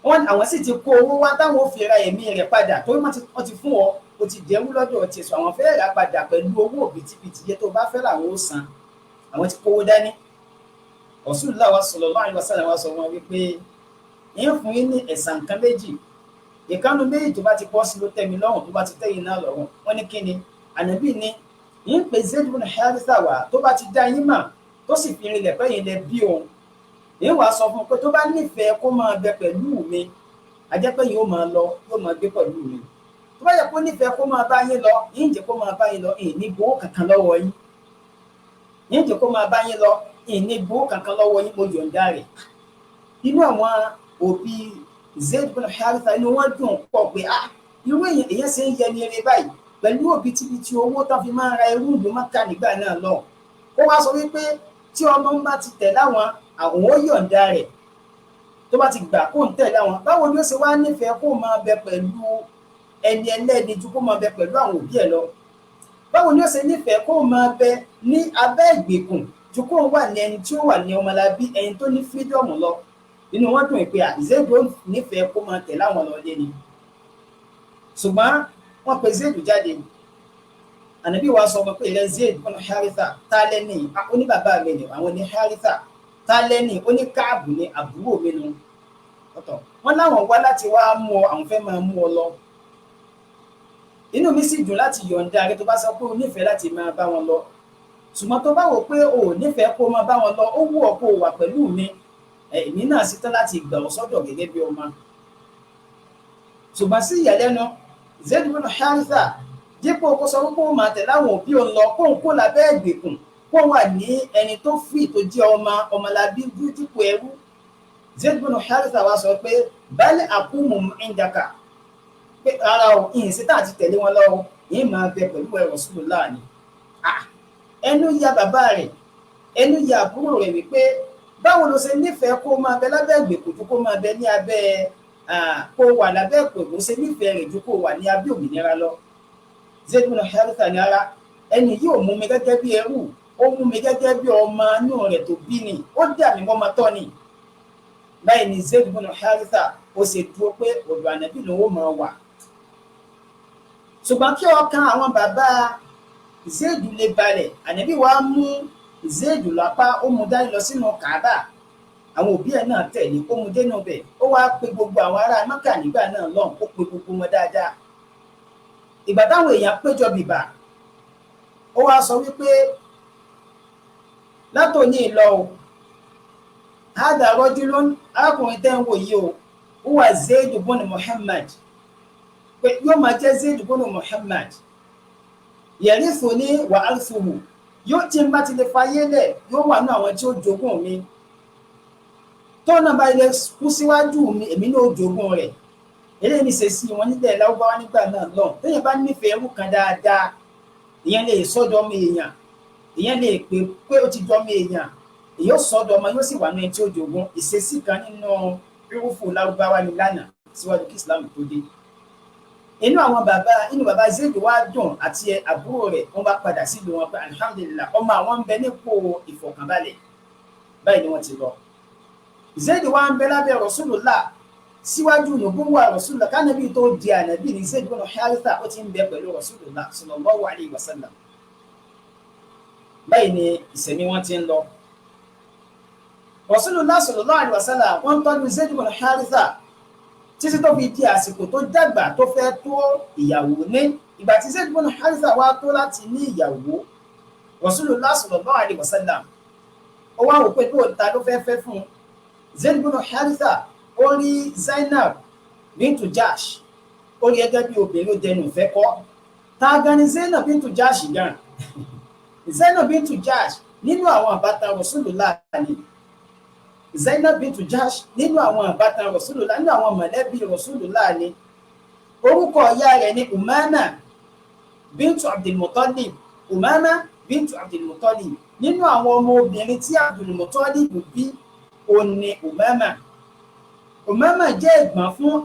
Wọ́n àwọn sì ti kó owó wá táwọn ò fi ra ẹ̀mí rẹ̀ padà, torí wọ́n ti fún ọ, o ti dẹrú lọ́dọ̀ tiẹ̀, sọ àwọn fẹ́ rà padà pẹ̀lú owó òbítíbitì yẹ tó bá fẹ́ làwọn ó san. Àwọn ti kówó dání. Rasulullah sallallahu alaihi wasallam wá sọ wọn wípé ń fún yín ní ẹ̀sán nǹkan méjì, ìkànnì méjì tó bá ti pọ́ sí ló tẹ́ mi lọ́rùn, tó bá ti tẹ́yìn náà lọ́rùn. Wọ́n ní kíni? Ànábì ní ń pè Zaid ibn Haritha wá, tó bá ti dá yín mà tó sì fi rinlẹ̀ pẹ́yìn lẹ bí òun, ń wàá sọ fún un pé tó bá nífẹ̀ẹ́ kó máa bẹ pẹ̀lú mi, àjẹpẹ́ yìí ó máa lọ, yóò máa gbé pẹ̀lú mi. Tó bá yẹ kó nífẹ̀ẹ́ kó máa bá yín lọ, ń jẹ́ kó máa bá yín lọ, ń ní gbowó kankan lọ́wọ́ yín, ń jẹ́ kó máa bá yín lọ, ń ní gbowó kankan lọ́wọ́ yín, mo yọ̀ǹda rẹ̀. Inú àwọn òbí Zaid ibn Haritha inú wọn dùn pọ̀ pé ah, irú èèyàn ṣe ń yẹ ní eré báyìí pẹ̀lú òbítíbitì owó tó fi máa ń ra irú ìlú Mákà nígbà náà lọ. Ó wá sọ wípé tí ọmọ ń bá ti tẹ̀ láwọn, àwọn ó yọ̀ǹda rẹ̀, tó bá ti gbà kó ń tẹ̀ láwọn. Báwo ni ó ṣe wá nífẹ̀ẹ́ kó máa bẹ pẹ̀lú ẹni ẹlẹ́ni ju kó máa bẹ pẹ̀lú àwọn òbí ẹ̀ lọ? Báwo ni ó ṣe nífẹ̀ẹ́ kó máa bẹ ní abẹ́ ìgbèkùn ju kó wà ní ẹni tí ó wà ní ọmọlábí, ẹni tó ní fírídọ̀mù lọ? Inú wọn dùn pé Zaid nífẹ̀ẹ́ kó máa tẹ̀ láwọn lọ lé ni. Ṣùgbọ́n wọ́n pe Zaid jáde. Ànábì wa sọ pé ilẹ̀ Zaid ibn Haritha, tá lẹ́ni? Ó ní bàbá mi ni, àwọn ní Haritha. Tá lẹ́ni? Ó ní Káàbù ní àbúrò mi nu. Ọ̀tọ̀ wọ́n láwọn wá láti wá mú ọ, àwọn fẹ́ máa mú ọ lọ. Inú mi sì dùn láti yọ̀ǹda rẹ tó bá sọ pé o nífẹ̀ẹ́ láti máa bá wọn lọ. Ṣùgbọ́n tó bá wò pé o ò nífẹ̀ẹ́ kó máa bá wọn lọ, ó wù ọ́ kó o wà pẹ̀lú mi, èmi náà sì tán láti gbà ọ́ sọ́dọ̀ gẹ́gẹ́ bí ọmọ. Ṣùgbọ́n sí ìyàlẹ́nu, Zaid ibn Haritha dípò kó sọ wípé ó máa tẹ̀lé àwọn òbí òun lọ, kóun kó lábẹ́ ìgbèkùn, kó wà ní ẹni tó fì tó jẹ́ ọmọ ọmọlábí dípò ẹrú. Zaid ibn Haritha wá sọ pé bal aqumu indaka, pé rárá o, ìyìn sí tá àti tẹ̀lé wọn lọ́wọ́, ìyìn máa bẹ pẹ̀lú ẹ Rasulullah ni. Ẹnu ya bàbá rẹ̀, ẹnu ya àbúrò rẹ̀ wípé báwo ló ṣe nífẹ̀ẹ́ kó máa bẹ lábẹ́ ìgbèkùn ju kó máa bẹ ní abẹ́ kó wà lábẹ́ ìgbèkùn, ṣe nífẹ̀ẹ́ rẹ̀ ju kó wà ní abẹ́ òmìnira lọ. Zaid ibn Haritha ní ara ẹni yóò mú mi gẹ́gẹ́ bí ẹrú, ó mú mi gẹ́gẹ́ bí ọmọ inú rẹ̀ tó bí ni, ó dà mí wọ́n máa tọ́ ni. Báyìí ni Zaid ibn Haritha ó ṣe dúró pé ọ̀dọ̀ Ànábì ló máa wà. Ṣùgbọ́n kí ọkàn àwọn bàbá Zaid lè balẹ̀, Ànábì wa mú Zaid lápá, ó mú dání lọ sínú Kaaba. Àwọn òbí ẹ̀ náà tẹ̀lé, ó mú dénú bẹ̀, ó wá pe gbogbo àwọn ará Mákà nígbà náà lọ́hùn, ó pe gbogbo wọn dáadáa. Ìgbà táwọn èèyàn péjọ bìbà, ó wá sọ wípé látòní lọ o, hádà rajulun, arákùnrin tẹ́ ń wò yìí o, huwa Zaid ibn Muhammad, pé yóò máa jẹ́ Zaid ibn Muhammad, yarithuni wa arthuhu, yóò tí n bá ti lè fayé lẹ̀, yóò wà ní àwọn tí ó jogún mi, tó náà bá ilẹ̀ kú síwájú mi, èmi náà ó jogún rẹ̀. Eléyìí ní ṣe sí wọn nílẹ̀ Lárúbáwá nígbà náà lọ. Téèyàn bá nífẹ̀ẹ́ ẹrú kan dáadáa, ìyẹn lè sọ́dọ̀ ọmọ èèyàn, ìyẹn lè pè pé ó ti dọ́mọ èèyàn, èyí ó sọ́dọ̀ ọmọ, yóò sì wà ní ẹni tí ó jogún. Ìṣesí kan nínú irúfò Lárúbáwá ni lánàá síwájú kí Islam tó dé. Inú àwọn bàbá, inú bàbá Zaid wá dùn àti àbúrò rẹ̀, wọ́n bá padà sílùú wọn pé alhamdulillah, ọmọ àwọn ń bẹ nípò ìfọ̀kànbalẹ̀. Báyìí ni wọ́n ti lọ. Zaid wá ń bẹ lábẹ́ Rasulullah síwájú nùbúwà Rasulullah, kánàbí tó di ànàbí ní Zaid ibn Haritha ó ti ń bẹ pẹ̀lú Rasulullah sallallahu alayhi wa sallam. Báyìí ni ìsẹ̀mí wọn ti ń lọ. Rasulullah sallallahu alayhi wa sallam wọ́n tọ́jú Zaid ibn Haritha títí tó fi di àsìkò tó dàgbà tó fẹ́ tó ìyàwó ní. Ìgbà tí Zaid ibn Haritha wá tó láti ní ìyàwó, Rasulullah sallallahu alayhi wa sallam ó wá wò pé tó ta ló fẹ́ fẹ́ fún un. Zaid ibn Haritha ó rí Zainab bintu Jahsh, ó rí ẹgẹ́ bí obìnrin ó dẹnu ìfẹ́ kọ́. Ta gan ni Zainab bintu Jahsh gan? Zainab bintu Jahsh nínú àwọn àbátan Rasulullah ni. Zainab bintu Jahsh nínú àwọn àbátan Rasulullah, nínú àwọn mọ̀lẹ́bí Rasulullah ni. Orúkọ ìyá rẹ̀ ní Umama bintu Abdulmutalib. Umama bintu Abdulmutalib. Nínú àwọn ọmọ obìnrin tí Abdulmutalib bí òun ni Umama. Umama jẹ́ ẹ̀gbọ́n fún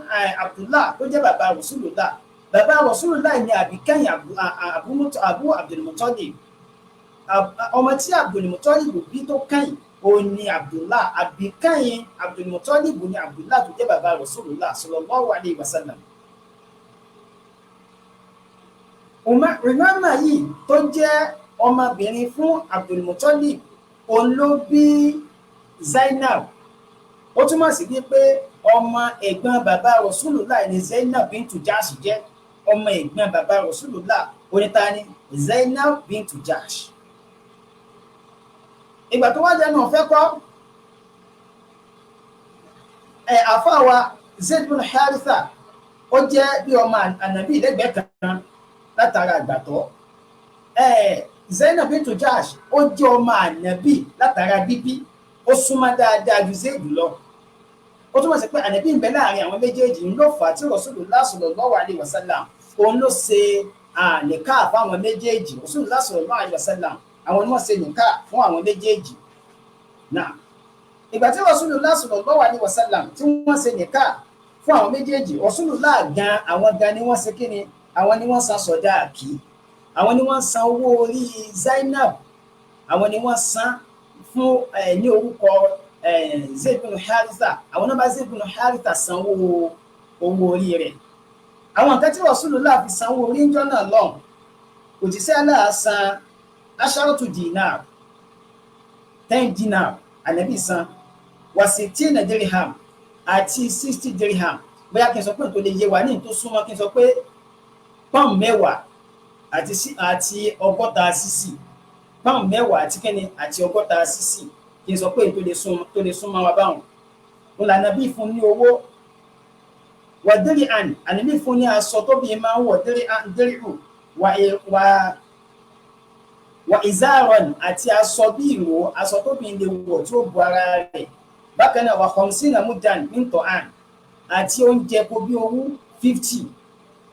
Abdullah tó jẹ́ bàbá Rasulullah. Bàbá Rasulullah ni àbíkẹ́yìn Abu Abdulmutalib. Ọmọ tí Abdulmutalib bí tó kẹ́yìn òun ni Abdullah. Àbíkẹ́yìn Abdulmutalib ni Abdullah tó jẹ́ bàbá Rasulullah sallallahu alayhi wa sallam. Umama yìí tó jẹ́ ọmọbìnrin fún Abdulmutalib òun ló bí Zainab. Ó túmọ̀ sí wípé ọmọ ẹ̀gbọ́n bàbá Rasulullah ni Zainab bintu Jahsh jẹ́. Ọmọ ẹ̀gbọ́n bàbá Rasulullah onítàní Zainab bintu Jahsh. Ìgbà tó wá jẹ́ náà fẹ́ kọ́ ẹ̀ àfáàwà Zaid bin Haritha ó jẹ́ bí ọmọ ànàbí lẹ́gbẹ̀ẹ́ kan látara àgbàtọ́. Zainab bintu Jahsh ó jẹ́ ọmọ ànàbí látara bíbí, ó súnmọ́ dáadáa ju Zaid lọ. Ó túmọ̀ sí pé ànàbí ń bẹ láàrin àwọn méjèèjì ń ló fà á tí Rasulullah sallallahu alaihi wasallam òun ló ṣe nìká fáwọn méjèèjì. Rasulullah sallallahu alaihi wasallam àwọn ni wọ́n ṣe nìká fún àwọn méjèèjì. Náà ìgbà tí Rasulullah sallallahu alaihi wasallam tí wọ́n ṣe nìká fún àwọn méjèèjì, Rasulullah gan àwọn gan ni wọ́n ṣe kí ni, àwọn ni wọ́n san sọ̀dáàkì, àwọn ni wọ́n san owó orí Zainab, àwọn ni wọ́n san fún ní orúkọ Zaid bin Haritha. Àwọn náà bá Zaid bin Haritha sanwó owó orí rẹ̀. Àwọn nǹkan tí Rasulullah fi sanwó orí ń jọ́nà lọ́hùn, òjíṣẹ́ Allah san asharatu dinar, 10 dinar ànábì san, wasitina dirham àti 60 dirham. Bóyá kí n sọ pé tó lè yé wa ní tó súnmọ́, kí n sọ pé pọ́ùn 10 àti 60 sísì, pọ́ùn 10 àti kíni àti 60 sísì, kí n sọ pé tó lè súnmọ́ wa báwọn. Òun lànàbí fún ní owó. Wà dírí àn, ànàbí fún ní aṣọ tó bí máa ń wọ̀ díríhù wà ìzáàrọ̀n àti aṣọ bí ìró, aṣọ tó bí lè wọ̀ tí ó bu ara rẹ̀. Bákan náà wà khamsina muddan min ta'am àti oúnjẹ kò bí owó 50,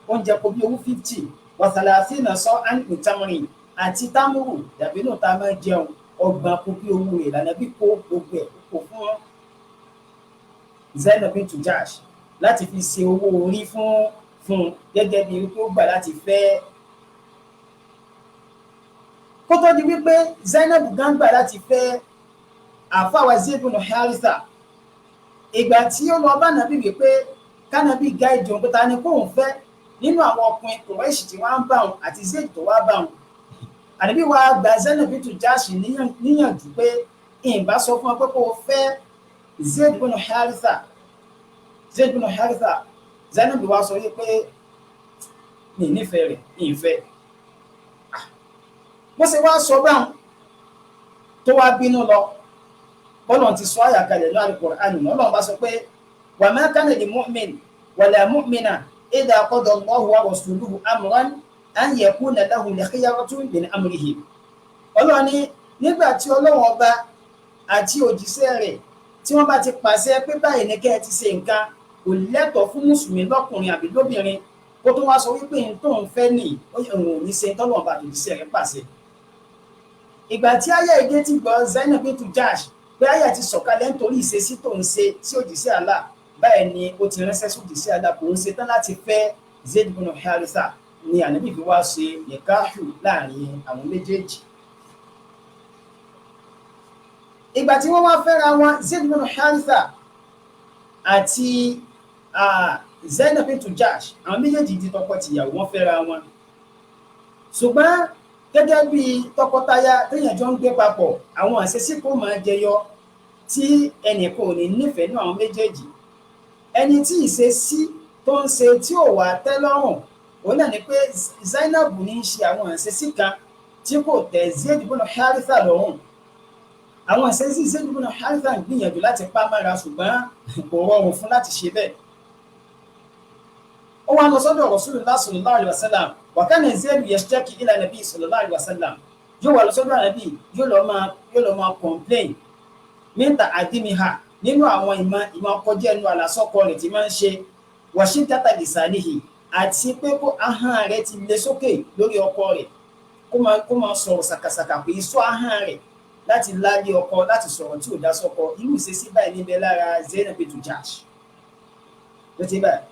oúnjẹ kò bí owó 50, wà thalathina sa'an min tamrin àti támúrù dàbí náà tá a máa jẹun 30 kò bí owó rẹ̀ lànàbí kó gbogbo ẹ̀ kó fún Zainab bintu Jahsh láti fi ṣe owó orí fún gẹ́gẹ́ bí wípé ó gbà láti fẹ́. Kó tó di wípé Zainab gan gbà láti fẹ́ àfáwà Zaid bin Haritha, ìgbà tí ó lọ bá nàbí wípé kánábì gáìdì òun pé ta ni kóun fẹ́ nínú àwọn ọkùnrin Kùrẹ́ṣì tí wọ́n ń bá òun àti Zaid tó wá bá òun. Ànábì wa gba Zainab bintu Jahsh níyànjú pé ìbá sọ fún ọ pé kó o fẹ́ Zaid bin Haritha. Zaid bin Haritha, Zainab wa sọ wípé mi nífẹ̀ẹ́ rẹ̀, ìfẹ́. Bó ṣe wá sọ báwọn tó wá bínú lọ, bọ́lọ̀ ti sọ àyà kalẹ̀ ní Al-Qur'an, Ọlọ́run bá sọ pé wa ma kana li mu'min wala mu'mina idha qada Allahu wa rasuluhu amran an yakuna lahumul khiyaratu min amrihim. Ọlọ́run ní nígbà tí Ọlọ́run ọba àti òjíṣẹ́ rẹ̀ tí wọ́n bá ti pàṣẹ pé báyìí ní kẹ́ ẹ ti ṣe nǹkan, kò lẹ́tọ̀ọ́ fún mùsùlùmí lọ́kùnrin àbí lóbìnrin kó tó wá sọ wípé n tó ń fẹ́ nì òun ò ní ṣe tọ́lọ́run ọba àti òjíṣẹ́ rẹ̀ pàṣẹ. Ìgbà tí àyà ìdé ti gbọ́ Zainab bintu Jahsh pé àyà ti sọ̀kalẹ̀ nítorí ìṣesí tó ń ṣe sí òjíṣẹ́ Allah, báyìí ni ó ti ránṣẹ́ sí òjíṣẹ́ Allah kò ń ṣe tán láti fẹ́ Zaid bin Haritha, ni ànábì fi wá ṣe nìkáhù láàrin àwọn méjèèjì. Ìgbà tí wọ́n wá fẹ́ra wọn, Zaid bin Haritha àti Zainab bintu Jahsh, àwọn méjèèjì di tọkọ-tìyàwó, wọ́n fẹ́ra wọn. Ṣùgbọ́n gẹ́gẹ́ bí tọkọtaya téèyàn jọ ń gbé papọ̀, àwọn àṣesí kò máa jẹyọ tí ẹnìkan ò ní nífẹ̀ẹ́ nínú àwọn méjèèjì. Ẹni tí ìṣesí tó ń ṣe tí ò wà tẹ́ lọ́rùn òun náà ni pé Zainab ní í ṣe àwọn àṣesí kan tí kò tẹ́ Zaid bin Haritha lọ́rùn. Àwọn àṣesí Zaid bin Haritha ń gbìyànjú láti pa mára, ṣùgbọ́n kò rọrùn fún láti ṣe bẹ́ẹ̀. Ó wá lọ sọ́dọ̀ Rasulullah sallallahu alaihi wasallam, wa kana Zaid yashtaki ila nabi sallallahu alaihi wasallam. Yóò wá lọ sọ́dọ̀ ànábì, yóò lọ máa complain mẹ́ta àdínníhà nínú àwọn ìmọ̀ kọjá ẹnu àlàsọ́kọ rẹ̀ tí máa ń ṣe, wa shiddata lisanihi Àti pé kó ahọ́n rẹ̀ ti le sókè lórí ọkọ rẹ̀, kó máa sọ̀rọ̀ sàkàsàkà, pé sọ ahọ́n rẹ̀ láti lálé ọkọ, láti sọ̀rọ̀ tí ò dá sọ́kọ. Irú ìṣesí báyìí níbẹ̀ lára Zainab bintu Jahsh ló ti báyìí.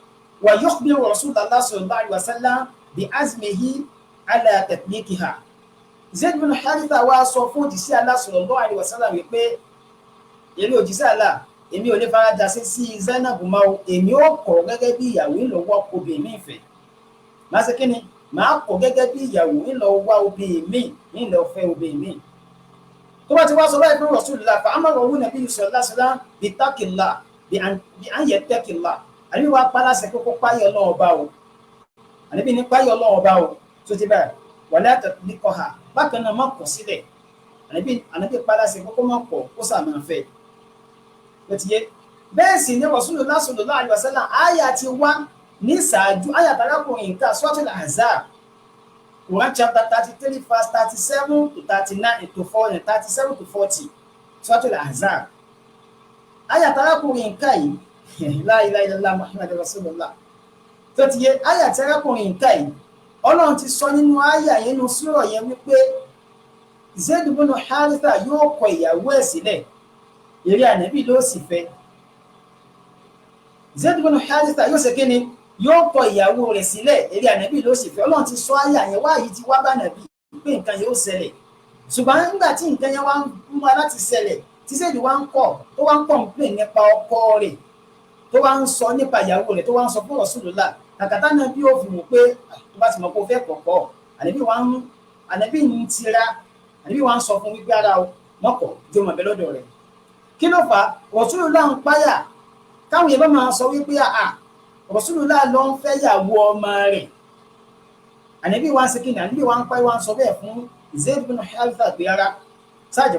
Wa yukhbiru Rasulullah sallallahu alaihi wasallam bi azmihi ala tatliqiha. Zaid bin Haritha wá sọ fún òjíṣẹ́ Allah sallallahu alaihi wasallam wípé èmi òjíṣẹ́ Allah, èmi ò lè faradà sí Zainab mọ́ o, èmi ò kọ̀ gẹ́gẹ́ bí ìyàwó ńlọ́wọ́ obìnrin mi ìfẹ́. Màá ṣe kí ni? Màá kọ̀ gẹ́gẹ́ bí ìyàwó ńlọ́wọ́ obìnrin mi ńlọ́fẹ́ obìnrin mi. Tó bá ti wá sọ báyìí fún Rasulullah, fa amarahu nabiyyu sallallahu alaihi wasallam bi taqillah bi an yattaqillah. Àbí wàá paláṣẹ kókó páyọ̀ Ọlọ́run ọba o, àníbi ní páyọ̀ Ọlọ́run ọba o tó ti báyìí wala tatliqaha. Bákan náà má kọ̀ sílẹ̀, ànábì paláṣẹ kókó má kọ̀, kó sà máa fẹ́ ló ti yé. Bẹ́ẹ̀ sì ni Rasulullah sallallahu alaihi wasallam àyà ti wá ní ṣáájú àyà tarákùnrin nǹkan Suratul Ahzab, Quran chapter 33 verse 37 to 39 to 40, 37 to 40, Suratul Ahzab. Àyà tarákùnrin nǹkan yìí, la ilaha illallah Muhammadur Rasulullah, tó ti yé. Àyà tarákùnrin nǹkan yìí, Ọlọ́run ti sọ nínú àyà yẹn nínú súrọ̀ yẹn wípé Zaid ibn Haritha yóò kọ ìyàwó ẹ̀ sílẹ̀, eré ànábì ló sì fẹ́. Zaid ibn Haritha yóò ṣe kí ni? Yóò kọ ìyàwó rẹ̀ sílẹ̀, eré ànábì ló sì fẹ́. Ọlọ́run ti sọ àyà yẹn, wáyé ti wá bá nàbí pé nǹkan yóò ṣẹlẹ̀. Ṣùgbọ́n nígbà tí nǹkan yẹn wá ń mú wa láti ṣẹlẹ̀, tí Zaid wá ń kọ̀, tó wá ń kọ̀ǹplẹ̀n nípa ọkọ rẹ̀, tó wá ń sọ nípa ìyàwó rẹ̀, tó wá ń sọ fún Rasulullah, kàkàtà náà bí ó fi wò pé tó bá ti mọ̀ pé ó fẹ́ kọ̀kọ́, ànábì ń tira, ànábì wá ń sọ fún wípé ara o mọ́kọ̀ jó mọ̀ bẹ́ lọ́dọ̀ rẹ̀. Kí ló fà á? Rasulullah ń páyà káwọn yẹn bá máa sọ wípé àà Rasulullah ló ń fẹ́ yàwó ọmọ rẹ̀. Ànábì wá ń ṣe kíni? Ànábì wá ń páyà, wá ń sọ bẹ́ẹ̀ fún Zaid bin Haritha pé ara sáàjì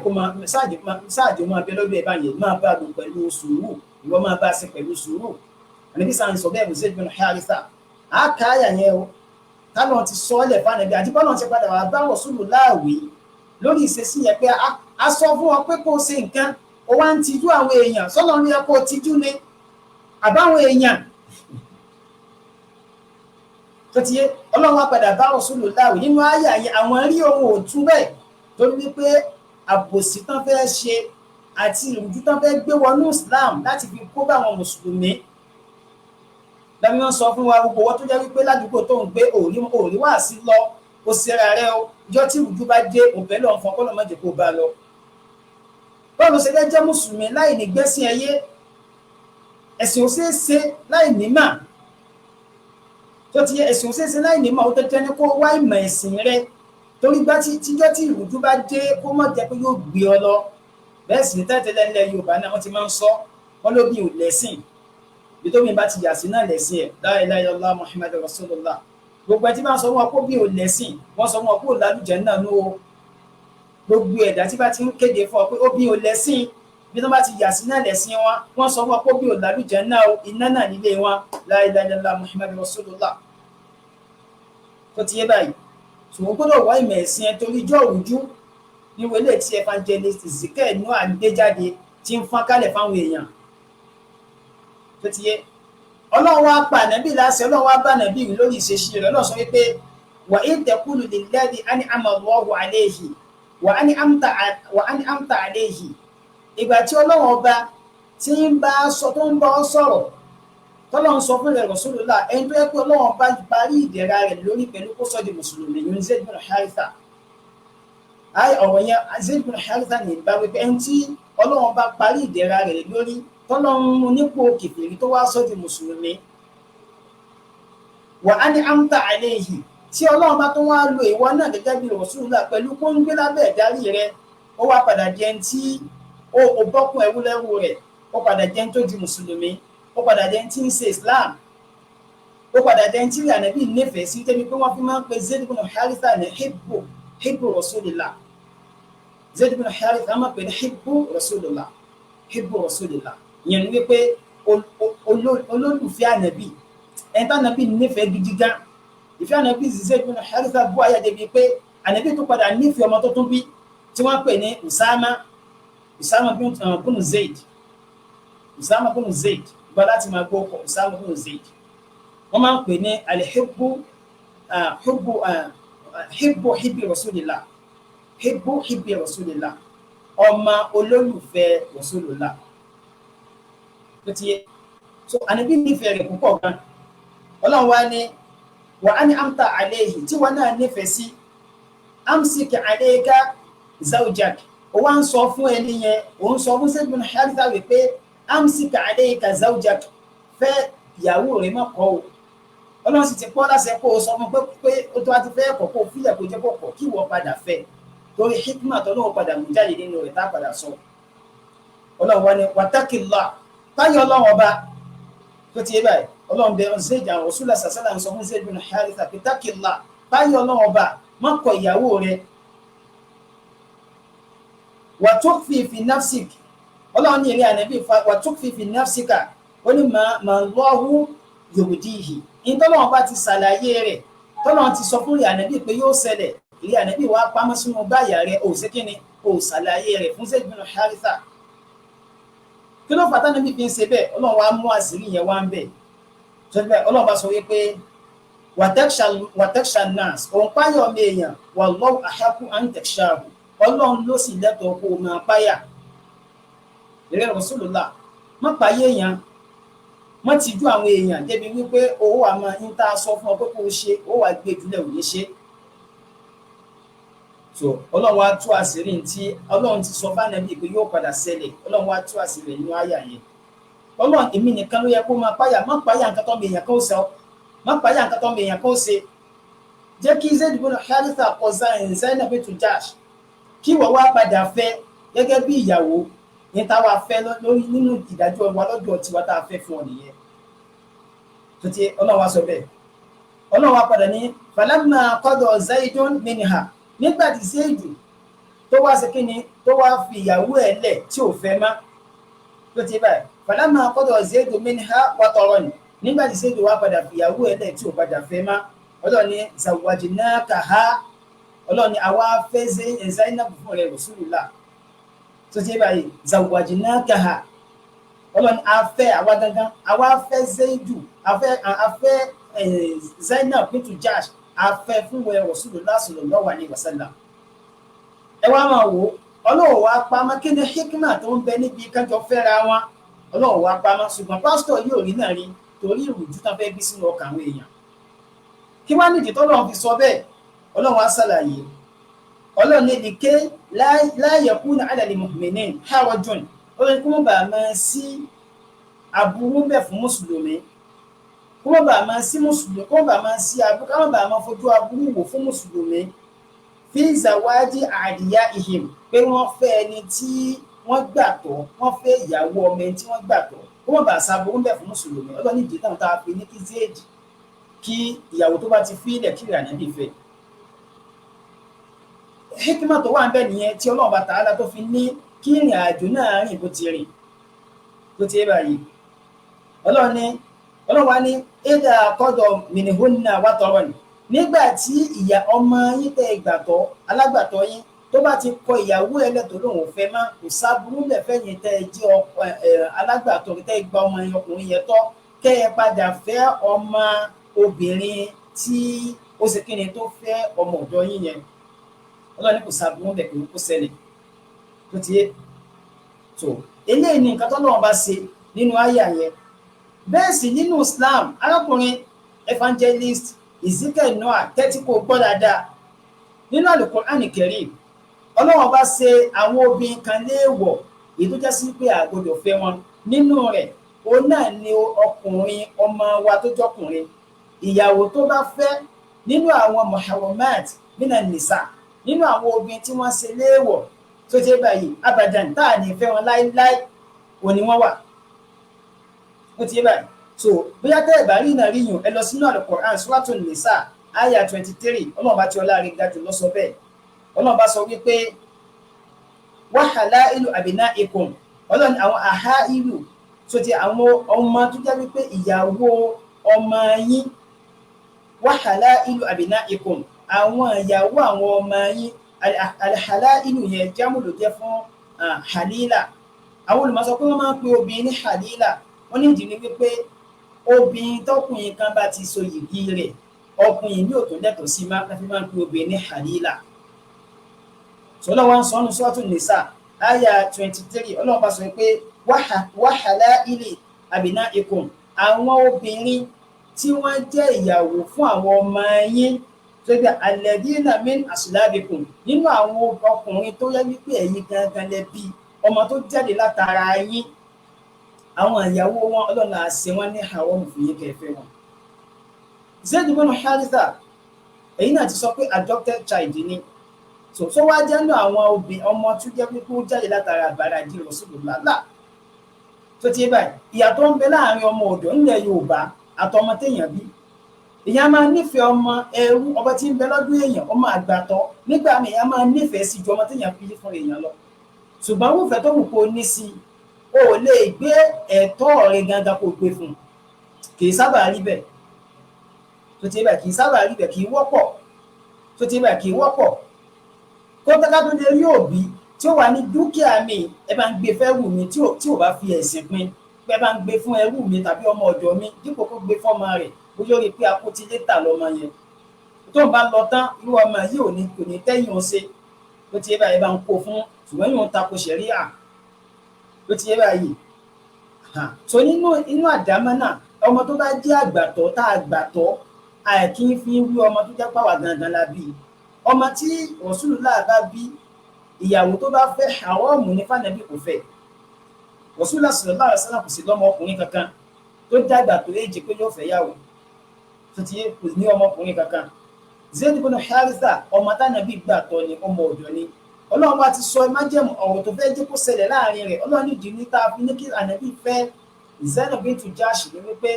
máa bẹ lọ́dọ̀ ẹ̀ báyìí, máa bá lò pẹ̀lú sùúrù, ìwọ máa bá ṣe pẹ̀lú sùúrù. Ànábì sáà ń sọ bẹ́ẹ̀ fún Zaid bin Haritha. Àkáyà yẹn o, tálọ̀ ti sọ ọ́ lẹ̀ fánàbí àti bọ́lọ̀ ti padà wà bá Rasulullah wí lórí ìṣesí yẹn pé a sọ fún ọ pé kó o ṣe nǹkan, ó wá ń tijú àwọn èèyàn, sọ́nà ní ẹ kó o tijú ni àbáwọn èèyàn tó ti yé. Ọlọ́run wá padà bá Rasulullah wí nínú àyà yẹn, àwọn rí ohun òtún bẹ́ẹ̀ torí wípé àbòsí tán fẹ́ ṣe àti ìrújú tán fẹ́ gbé wọnú Islam láti fi kó bá àwọn mùsùlùmí. Lẹ́mi wọ́n sọ fún wa gbogbo wọ́n tó jẹ́ wípé ládùúgbò tó ń gbé òrí wá sí lọ, ó ṣera rẹ o, ìjọ tí ìrújú bá dé òbẹ́ lọ́n fún ọkọ́ lọ́mọdé kó bá lọ. Báwo ló ṣe fẹ́ jẹ́ mùsùlùmí láì ní gbẹ́sìn ẹyé? Ẹ̀sìn ò ṣeé ṣe láì ní mà. Tó ti yẹ, ẹ̀sìn ò ṣeé ṣe láì ní mà, ó tẹ́tẹ́ ní kó wá ìmọ̀ ẹ̀sìn rẹ torí gbá tíjọ́ tí ìrújú bá dé kó má jẹ́ pé yóò gbé ọ lọ. Bẹ́ẹ̀ sì ní tẹ́tẹ́lẹ̀ ńlẹ̀ Yorùbá náà wọ́n ti máa ń sọ wọ́n ló bí ò lẹ́sìn, bí tó mi bá ti yà sí náà lẹ́sìn ẹ̀, la ilaha illallah Muhammadur Rasulullah. Gbogbo ẹ tí bá ń sọ wọn kó bí ò lẹ́sìn, wọ́n sọ wọn kó lálùjẹ́ náà nú o. Gbogbo ẹ̀dá tí bá ti ń kéde fún ọ pé ó bí ò lẹ́sìn, bí tó bá ti yà sí náà lẹ́sìn wọn, wọ́n sọ wọn kó bí ò lálùjẹ́ náà o, iná náà nílé wọn, la ilaha illallah Muhammadur Rasulullah. Tó ti yé báyìí, ṣùgbọ́n gbọ́dọ̀ wá ìmọ̀ ẹ̀sìn ẹ torí ijó òrùjú ní wọlé tí evangelist Ezekiel Noah gbé jáde tí ń fọ́n kálẹ̀ fáwọn èèyàn. Tó ti yé, Ọlọ́run wá pa ànábì láṣẹ, Ọlọ́run wá bá ànábì wí lórí ìṣesí rẹ̀. Ọlọ́run sọ wípé wa in taqulu lilladhi an'ama Allahu alayhi wa an'amta alayhi. Ìgbà tí Ọlọ́run ọba tí ń bá sọ tó ń bá ọ sọ̀rọ̀, tọ́lọ́run sọ fún rẹ̀ Rasulullah, ẹni tó yẹ pé Ọlọ́run bá parí ìdẹ̀ra rẹ̀ lórí pẹ̀lú kó sọ di mùsùlùmí, yìí Zaid bin Haritha. Ayé ọ̀rọ̀ yẹn Zaid bin Haritha ní bá wípé ẹni tí Ọlọ́run bá parí ìdẹ̀ra rẹ̀ lórí, tọ́lọ́run mú nípò kèfèrí tó wá sọ di mùsùlùmí. Wa an'amta alayhi, tí Ọlọ́run bá tó wá lo ìwọ náà gẹ́gẹ́ bí Rasulullah pẹ̀lú kó ń gbé lábẹ́ ìdarí rẹ̀, ó wá padà jẹ́ ẹni tí ó bọ́kùn ẹrú lẹ́rú rẹ̀, ó padà jẹ́ ẹni tó di mùsùlùmí, ó padà jẹ́ tí ń ṣe Islam, ó padà jẹ́ tí ànábì nífẹ̀ẹ́ sí, tẹ́bi pé wọ́n fi máa ń pe Zaid ibn Haritha ní hibbu hibbu Rasulillah. Zaid ibn Haritha máa pè ní hibbu Rasulillah, hibbu Rasulillah. Ìyẹn ni wípé olólùfẹ́ ànábì, ẹni tí ànábì nífẹ̀ẹ́ gidi gan. Ìfẹ́ ànábì Zaid ibn Haritha bú ayé débi pé ànábì tó padà nífẹ̀ẹ́ ọmọ tó tún bí tí wọ́n pè ní Usama, Usama bin Zaid, Usama bin Zaid gba láti máa gbọ́ ọkọ̀ Usama bin Zaid. Wọ́n máa ń pè ní alihibbu hibbu hibbu hibbi rasulillah, hibbu hibbi rasulillah, ọmọ olólùfẹ́ rasulillah. Tó ti yé, so ànábì nífẹ̀ẹ́ rẹ̀ púpọ̀ gan. Ọlọ́run wá ní wà á ní amta alayhi, tí wọn náà nífẹ̀ẹ́ sí, amsik alayka zawjak. Ó wá ń sọ fún ẹni yẹn, ó ń sọ fún Zayd bin Haritha wípé amsik alayka zawjak, fẹ́ ìyàwó rẹ̀ má kọ̀ o. Ọlọ́run sì ti pọ́ láṣẹ kó o sọ fún pé ó tó wá ti fẹ́ kọ̀, kó o fílẹ̀ kó jẹ́ kó kọ̀, kí wọ́n padà fẹ́, torí hikma tọ́lọ́run padà mú jáde nínú rẹ̀ tá a padà sọ. Ọlọ́run wá ní wattaqillah, táyọ̀ ọlọ́run ọba. Tó ti yé báyìí, ọlọ́run bẹ Zayd, àwọn Rasulullah sàṣàlà ń sọ fún Zayd bin Haritha pé taqillah, táyọ̀ ọlọ́run ọba, má kọ ìyàwó rẹ̀. Wa tukhfi fi nafsik, ọlọ́run ní eré ànábì wa tukhfi fi nafsika, ó ní ma Allahu yubdihi. Ìtọ́lọ́run bá ti ṣàlàyé rẹ̀, tọ́lọ́run ti sọ fún ìrìn ànábì pé yóò ṣẹlẹ̀, ìrìn ànábì wàá pamọ́ sínú báyà rẹ̀, ò ṣe kíni, ò ṣàlàyé rẹ̀ fún Zayd bin Haritha. Kí ló fàtà níbi fi ń ṣe bẹ́ẹ̀? Ọlọ́run wá mú àṣírí yẹn wá ń bẹ̀. Bẹ́ẹ̀ ọlọ́run bá sọ wípé wàtẹ́kṣà nas, òun páyà ọmọ èèyàn, wallahu ahaqqu an takhshahu, ọlọ́run ló sì lẹ́tọ̀ọ́ kó o máa páyà. Ìrẹ́ Rasulullah, má páyà èèyàn, má tijú àwọn èèyàn débi wípé owó àmọ́ ń tá a sọ fún ọ pé kó o ṣe, ó wàá gbé jùlẹ̀ ò ní ṣe. So ọlọ́run wá tú àṣírí tí ọlọ́run ti sọ fún ànábì pé yóò padà ṣẹlẹ̀. Ọlọ́run wá tú àṣírí nínú àyà yẹn. Ọlọ́run èmi nìkan ló yẹ kó máa páyà, má páyà nǹkan tó ń bẹ èèyàn kan ó sọ, má páyà nǹkan tó ń bẹ èèyàn kan ó ṣe. Jẹ́ kí Zayd bin Haritha kọ Zainab bintu Jahsh, kí wọ́n wá padà fẹ́ gẹ́gẹ́ bí ìyàwó ní táwa fẹ́ lórí nínú ìdájọ́ wa lọ́dọ̀ tiwa tá a fẹ́ fún ọ nìyẹn. Tó ti ọlọ́run wá sọ bẹ́ẹ̀. Ọlọ́run wá padà ní falamma qada Zaydun minha, nígbà tí Zaidu tó wá ṣe kíni, tó wá fi ìyàwó ẹ̀ lẹ̀ tí ò fẹ́ má. Tó ti báyìí, falamma qada Zaidu minha wataran, nígbà tí Zaidu wá padà fi ìyàwó ẹ̀ lẹ̀ tí ò padà fẹ́ má, ọlọ́run ní zawwajnakaha, ọlọ́run ní àwa fẹ́ Zainab fún rẹ̀ Rasulullah. Tó ti báyìí, zawwajnakaha, ọlọ́run ní afẹ́ àwa gangan, àwa fẹ́ Zaidu, afẹ́ Zainab bintu Jahsh, afẹ́ fún wẹ Rasulullah sallallahu alaihi wasallam. Ẹ wá máa wò, ọlọ́run wá pamọ́ kí ni hikma tó ń bẹ níbi kájọ fẹ́ra wọn, ọlọ́run wá pamọ́. Ṣùgbọ́n pásítọ̀ yóò rí náà rí torí ìrújú tán fẹ́ bí sínú ọkàn àwọn èèyàn. Kí wá nídìí tọ́lọ́run fi sọ bẹ́ẹ̀? Ọlọ́run wá ṣàlàyé. Ọlọ́run ní ike la yakuna ala al-mu'minin harajun, ọlọ́run kí wọ́n bá máa sí aburú ń bẹ fún mùsùlùmí, kó má bàa máa sí mùsùlùmí, kó má bàa máa sí aburú, ká má bàa máa fojú aburú wò fún mùsùlùmí. Fi zawaji àdìyá ihim, pé wọ́n fẹ́ ẹni tí wọ́n gbàtọ́, wọ́n fẹ́ ìyàwó ọmọ ẹni tí wọ́n gbàtọ́, kó má bàa saburú ń bẹ fún mùsùlùmí. Ọlọ́run ìdí náà tá a fi ní kí Zayd kí ìyàwó tó bá ti fílẹ̀ kí ìrànà bí fẹ́. Hikima tó wà ń bẹ nìyẹn tí Ọlọ́run bá tààlà tó fi ní kí ìrìn àjò náà rìn bó ti rìn tó ti báyìí. Ọlọ́run ní Ọlọ́run wá ní ìdá kọ́dọ̀ mìnìhónà wà tọrọ ni, nígbà tí ìyá ọmọ yín tẹ ìgbàtọ́ alágbàtọ́ yín tó bá ti kọ ìyàwó ẹlẹ́tọ̀ lòun ò fẹ́ má, kò sábúrú mẹ́fẹ́ yín tẹ jẹ́ alágbàtọ́ tẹ gba ọmọ yín ọkùnrin yẹn tọ́, kẹ́ ẹ padà fẹ́ ọmọ obìnrin tí ó ṣe kíni tó fẹ́ ọmọ ọ̀dọ́ yín yẹn. Ọlọ́run ní kò sábúrú mẹ́ kò kó ṣẹlẹ̀. Tó ti yé tó eléyìí ni nǹkan tọ́lọ́run bá ṣe nínú àyà yẹn. Bẹ́ẹ̀ sì nínú Islam, arákùnrin evangelist Ezekiel Noah tẹ́tí kò gbọ́ dáadáa. Nínú Al-Qur'an Karim, Ọlọ́run bá ṣe àwọn obìnrin kan léèwọ̀ èyí tó jásí pé a gbọ́dọ̀ fẹ́ wọn. Nínú rẹ̀, òun náà ni ọkùnrin ọmọ wa tó jọkùnrin, ìyàwó tó bá fẹ́ nínú àwọn muharramat minan nisa, nínú àwọn obìnrin tí wọ́n ṣe léèwọ̀ tó ṣe báyìí abadan tá à ní fẹ́ wọn láéláé, òní wọ́n wà. Ó ti yé báyìí. So bóyá tẹ́ ẹ̀ bá rí iná ríyùn, ẹ lọ sínú Al-Qur'an Suratul Nisa aya 23, Ọlọ́run bá ti ọlá rẹ̀ ga jù lọ sọ bẹ́ẹ̀. Ọlọ́run bá sọ wípé wa halailu abnaikum, Ọlọ́run àwọn àhá ìlú tó ti àwọn ọmọ tó jẹ́ wípé ìyàwó ọmọ yín, wa halailu abnaikum, àwọn ìyàwó àwọn ọmọ yín. Al-halailu yẹn jámù ló jẹ́ fún halila. Àwọn olùmọ̀ sọ pé wọ́n máa ń pe obìnrin ní halila, wọ́n ní ìdí ni wípé Obìnrin tọkùnrin kan bá ti so yìgì rẹ̀, ọkùnrin ní òtún lẹ́tọ̀ọ́ sí má láfi máa ń pe obìnrin ní halila. Sọlá wa ń sọ ọ́nù sọ́ọ̀tù nìsà àyà 23, Ọlọ́run bá sọ pé wa halaili abnaikum, àwọn obìnrin tí wọ́n jẹ́ ìyàwó fún àwọn ọmọ yín tó gbé alladhina min aslabikum, nínú àwọn ọkùnrin tó yẹ wípé ẹ̀yin gangan lẹ bí ọmọ tó jáde látara yín, àwọn ìyàwó wọn Ọlọ́run àṣẹ wọn ní haram fún yín kẹfẹ́ wọn. Zaid ibn Haritha, èyí náà ti sọ pé adopted child ni. So wá jẹ́ nínú àwọn obìnrin ọmọ tó jẹ́ wípé ó jáde látara àbáradì Rasulullah là tó ti báyìí. Ìyàtọ̀ ń bẹ láàrin ọmọ ọ̀dọ̀ nílẹ̀ Yorùbá àtọmọ téèyàn bí. Èèyàn máa nífẹ̀ẹ́ ọmọ ẹrú, ọba tí ń bẹ lọ́dún èèyàn, ọmọ àgbàtọ́ nígbà míì èèyàn máa nífẹ̀ẹ́ sí ju ọmọ téèyàn fi fún èèyàn lọ. Ṣùgbọ́n irúfẹ́ tó wù kó ní sí o ò lè gbé ẹ̀tọ́ rẹ gangan kó gbé fún un, kì í sábà rí bẹ́ẹ̀. Tó ti báyìí kì í sábà rí bẹ́ẹ̀, kì í wọ́pọ̀. Tó ti báyìí kì í wọ́pọ̀. Kó tọ́ka tó lè rí òbí tí ó wà ní dúkìá mi, ẹ bá ń gbé fẹ́rù mi tí ò bá fi ẹ̀sìn pin, ẹ bá ń gbé fún ẹrú mi tàbí ọmọ ọ̀dọ̀ mi dípò kó gbé fọ́mọ rẹ̀, bóyá ó rí i pé akótilé tà lọ́mọ yẹn, tó ń bá lọ tán irú ọmọ yìí ò ní kò ní tẹ́yìn ó ṣe. Tó ti báyìí bá ń kó fún, ṣùgbọ́n yóò ń tako ṣẹ̀ríà. Tó ti báyìí. So nínú inú àdámọ́ náà, ọmọ tó bá jẹ́ àgbàtọ́ tá a gbàtọ́, àìkí fi wí ọmọ tó jẹ́ pàwà gangan la bí. Ọmọ tí Rasulullah bá bí, ìyàwó tó bá fẹ́ haramu ní fànàbí kò fẹ́. Rasulullah sallallahu alaihi wasallam kò sí lọ́mọ ọkùnrin kankan tó dàgbà tó éjì pé yóò fẹ́ yàwó. Tó ti yé, kò ní ọmọkùnrin kankan. Zaid ibn Haritha, ọmọ tánàbí gbà tọ́ ni, ọmọ ọ̀dọ̀ ni. Ọlọ́run wa ti sọ májẹ̀mú ọ̀rọ̀ tó fẹ́ jẹ́ kó ṣẹlẹ̀ láàrin rẹ̀. Ọlọ́run nídìí ní tá a fi ní kí ànábì fẹ́ Zainab bintu Jahsh ní wípé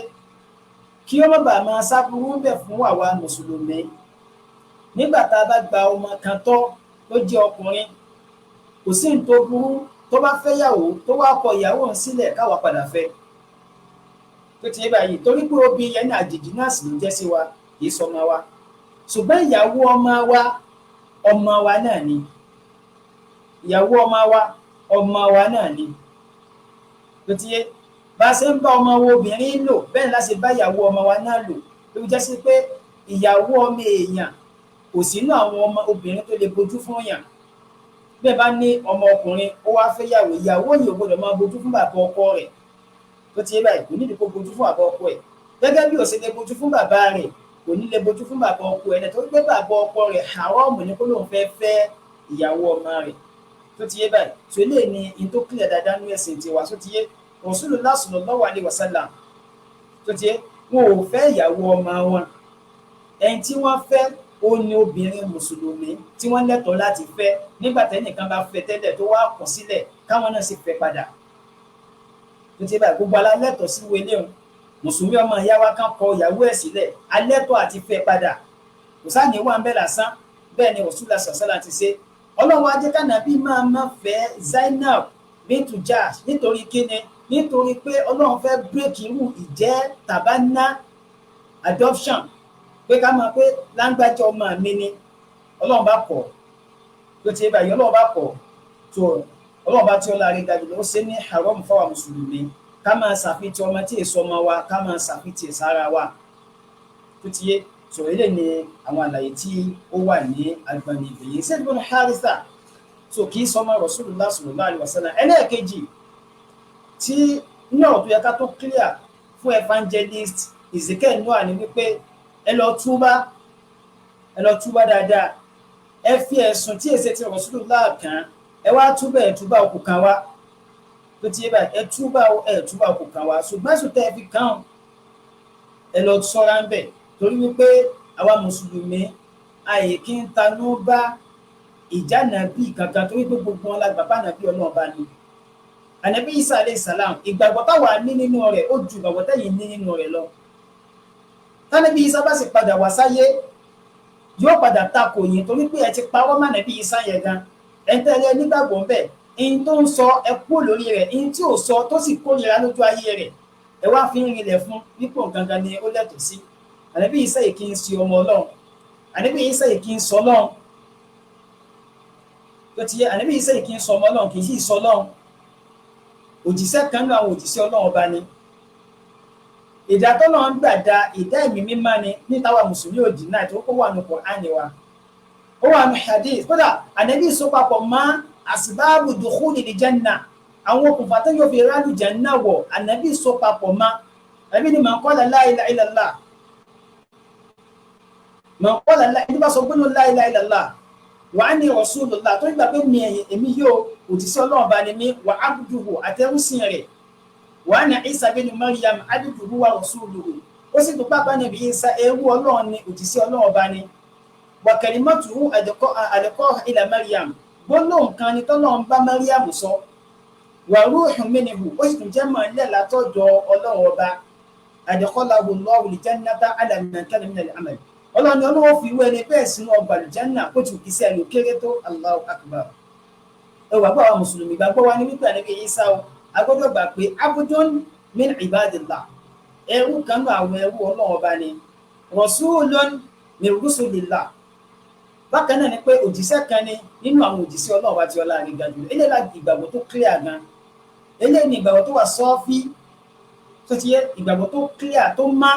kí ó má bàa máa sábúrú ń bẹ̀ fún àwa mùsùlùmí. Nígbà tá a bá gba ọmọ kan tọ́ tó jẹ́ ọkùnrin, kò sí ní tó burú tó bá fẹ́ yàwó tó wá kọ ìyàwó ń sílẹ̀ káwa padà fẹ́. Tó ti yé báyìí, torí pé obìnrin yẹn ní àjèjì náà sì ló jẹ́ sí wa, kì í sọmọ wa. Ṣùgbọ́n ìyàwó ọmọ wa, ọmọ wa náà ni. Ìyàwó ọmọ wa, ọmọ wa náà ni. Tó ti yé, bá a ṣe ń bá ọmọ wa obìnrin lò bẹ́ẹ̀ la ṣe bá ìyàwó ọmọ wa náà lò. Tó fi jẹ́ sí pé ìyàwó ọmọ èèyàn kò sínú àwọn ọmọ obìnrin tó lè bojú fún yàn. Bẹ́ẹ̀ bá ní ọmọ ọkùnrin ó wá fẹ́ yàwó, ìyàwó yìí ò gbọ́dọ̀ máa bojú fún bàbá ọkọ rẹ̀. Tó ti yé báyìí, kò nídìí kó bojú fún bàbá ọkọ ẹ̀. Gẹ́gẹ́ bí ó ṣe lè bojú fún bàbá rẹ̀, kò ní lè bojú fún bàbá ọkọ ẹ̀, tó gbé bàbá ọkọ rẹ̀ haramu ní kó lóun fẹ́ fẹ́ ìyàwó ọmọ rẹ̀. Tó ti yé báyìí, tó lè ní in tó kílẹ̀ dáadáa ní ẹ̀sìn tiwa. Tó ti yé, Rasulullah sallallahu alaihi wasallam, tó ti yé, wọn ò fẹ́ ìyàwó ọmọ wọn. Ẹni tí wọ́n fẹ́ ó ní obìnrin mùsùlùmí tí wọ́n lẹ́tọ̀ọ́ láti fẹ́ nígbà tẹ́nìkan bá fẹ́ tẹ́lẹ̀ tó wá kọ̀ sílẹ̀ káwọn náà sì fẹ́ padà. Tó ti báyìí, gbogbo alálẹ́tọ̀ọ́ sí wọlé o. Mùsùlùmí ọmọ ìyá wa kan kọ ìyàwó ẹ̀ sílẹ̀, alẹ́tọ̀ọ́ àti fẹ́ padà. Kò sáà wà ń bẹ̀ lásán. Bẹ́ẹ̀ ni Rasulullah sallallahu alaihi wasallam ti ṣe. Ọlọ́run á jẹ́ kánàbí máa má fẹ́ Zainab bintu Jahsh nítorí kíni? Nítorí pé Ọlọ́run fẹ́ bírèkì irú ìjẹ́ tàbá ná adoption, pé ká máa pé láńgbájá ọmọ mi ni. Ọlọ́run bá kọ̀. Tó ti báyìí, Ọlọ́run bá kọ̀. Tó Ọlọ́run bá tí ó láre gajù ló ṣe ní haram fáwọn mùsùlùmí ká máa ṣàfihàn ọmọ tí èso ọmọ wa, ká máa ṣàfihàn sára wa. Tó ti yé, sọ eléyìí ni àwọn àlàyé tí ó wà ní agbani ìbẹ̀yẹ. Zaid ibn Haritha, so kì í sọmọ Rasulullah sallallahu alaihi wasallam. Ẹlẹ́ẹ̀kejì tí ní ọ̀rọ̀ tó yẹ ká tó clear fún evangelist Ezekiel Noah ni wípé ẹ lọ túbá dáadáa, ẹ fi ẹ̀sùn tí èsè ti Rasulullah kàn, ẹ wá túbà, ẹ túbà òkú kan wá. Tó ti yé báyìí, ẹ túbà òkú kan wá. Ṣùgbọ́n ẹ̀sùn tẹ́ ẹ fi kàn, ẹ lọ sọ́ra ń bẹ̀, torí wípé àwa mùsùlùmí àyè kí ń tanú bá ìjànàbí kankan, torí pé gbogbo wọn la gbà bá nàbí Ọlọ́run bá ní. Ànábì Isa alayhi salam, ìgbàgbọ́ táwa ní nínú rẹ̀ ó ju ìgbàgbọ́ tẹ̀yìn ní nínú rẹ̀ lọ. Tánàbí Isa bá sì padà wá sáyé, yóò padà takò yín, torí pé ẹ ti parọ́ mọ́ Ànábì Isa yẹn gan. Ẹ ń tẹ́lẹ̀ nígbàgbọ́ ńbẹ̀, ẹni tó ń sọ ẹ kú lórí rẹ̀, ẹni tí ò sọ tó sì kórìíra lójú ayé rẹ̀, ẹ wá fi ń rinlẹ̀ fún nípò gangan ni ó lẹ́tọ̀ọ́ sí. Ànábì Isa yìí kì í ṣe ọmọ Ọlọ́run, Ànábì Isa yìí kì í sọ Ọlọ́run. Tó ti yé, Ànábì Isa yìí kì í sọ ọmọ Ọlọ́run, kì í sì sọ Ọlọ́run. Òjíṣẹ́ kan nínú àwọn òjíṣẹ́ Ọlọ́run ọba ni. Ìdá tọ́lọ́run gbà dá ìdá ẹ̀mí mímọ́ ni ní táwa mùsùlùmí ò dínà tó kó wà ní Kùránì wa, ó wà ní hadith. Kódà ànábì sọ papọ̀ mọ́ asbáàbù dukhuli l-janna, àwọn okùnfà tó yóò fi rálù janna wọ̀, ànábì sọ papọ̀ mọ́. Ànábì ni man qala la ilaha illallah, man qala ẹni bá sọ gbóná la ilaha illallah wa anni rasulullah, tó gbà pé mi ẹ̀yìn èmi yóò òjíṣẹ́ Ọlọ́run bá ní mi, wa abduhu àtẹrúsìn rẹ̀, wa anna Isa bin Maryam abduhu wa rasuluhu, ó sì tún pápá níbi Isa ẹrú Ọlọ́run ni òjíṣẹ́ Ọlọ́run bá ní, wa kalimatuhu alqaha ila Maryam, gbólóhùn kan ni tọ́lọ́run bá Maryam sọ, wa ruhun minhu, ó sì tún jẹ́ mọ́ ilé látọ̀dọ̀ Ọlọ́run ọba, adkhalahu Allahu al-jannata ala ma kana min al-amal, Ọlọ́run ni Ọlọ́run fi wé ẹni bẹ́ẹ̀ sínú ọgbà àlùjánnà kó tù kí sí ẹni kéré tó. Allahu akbar. Ẹ wà gbọ́ àwọn mùsùlùmí gbàgbọ́ wa ní wípé ànábì Ìsá o, a gbọ́dọ̀ gbà pé abudun min ibadillah, ẹrú kan náà àwọn ẹrú Ọlọ́run ọba ni, rasulun min rusulillah, bákan náà ni pé òjíṣẹ́ kan ni nínú àwọn òjíṣẹ́ Ọlọ́run ọba tí ọlá rẹ̀ ga jùlọ. Eléyìí la ìgbàgbọ́ tó clear gan, eléyìí ni ìgbàgbọ́ tó wà sọ́ọ́fí, tó ti yẹ ìgbàgbọ́ tó clear tó má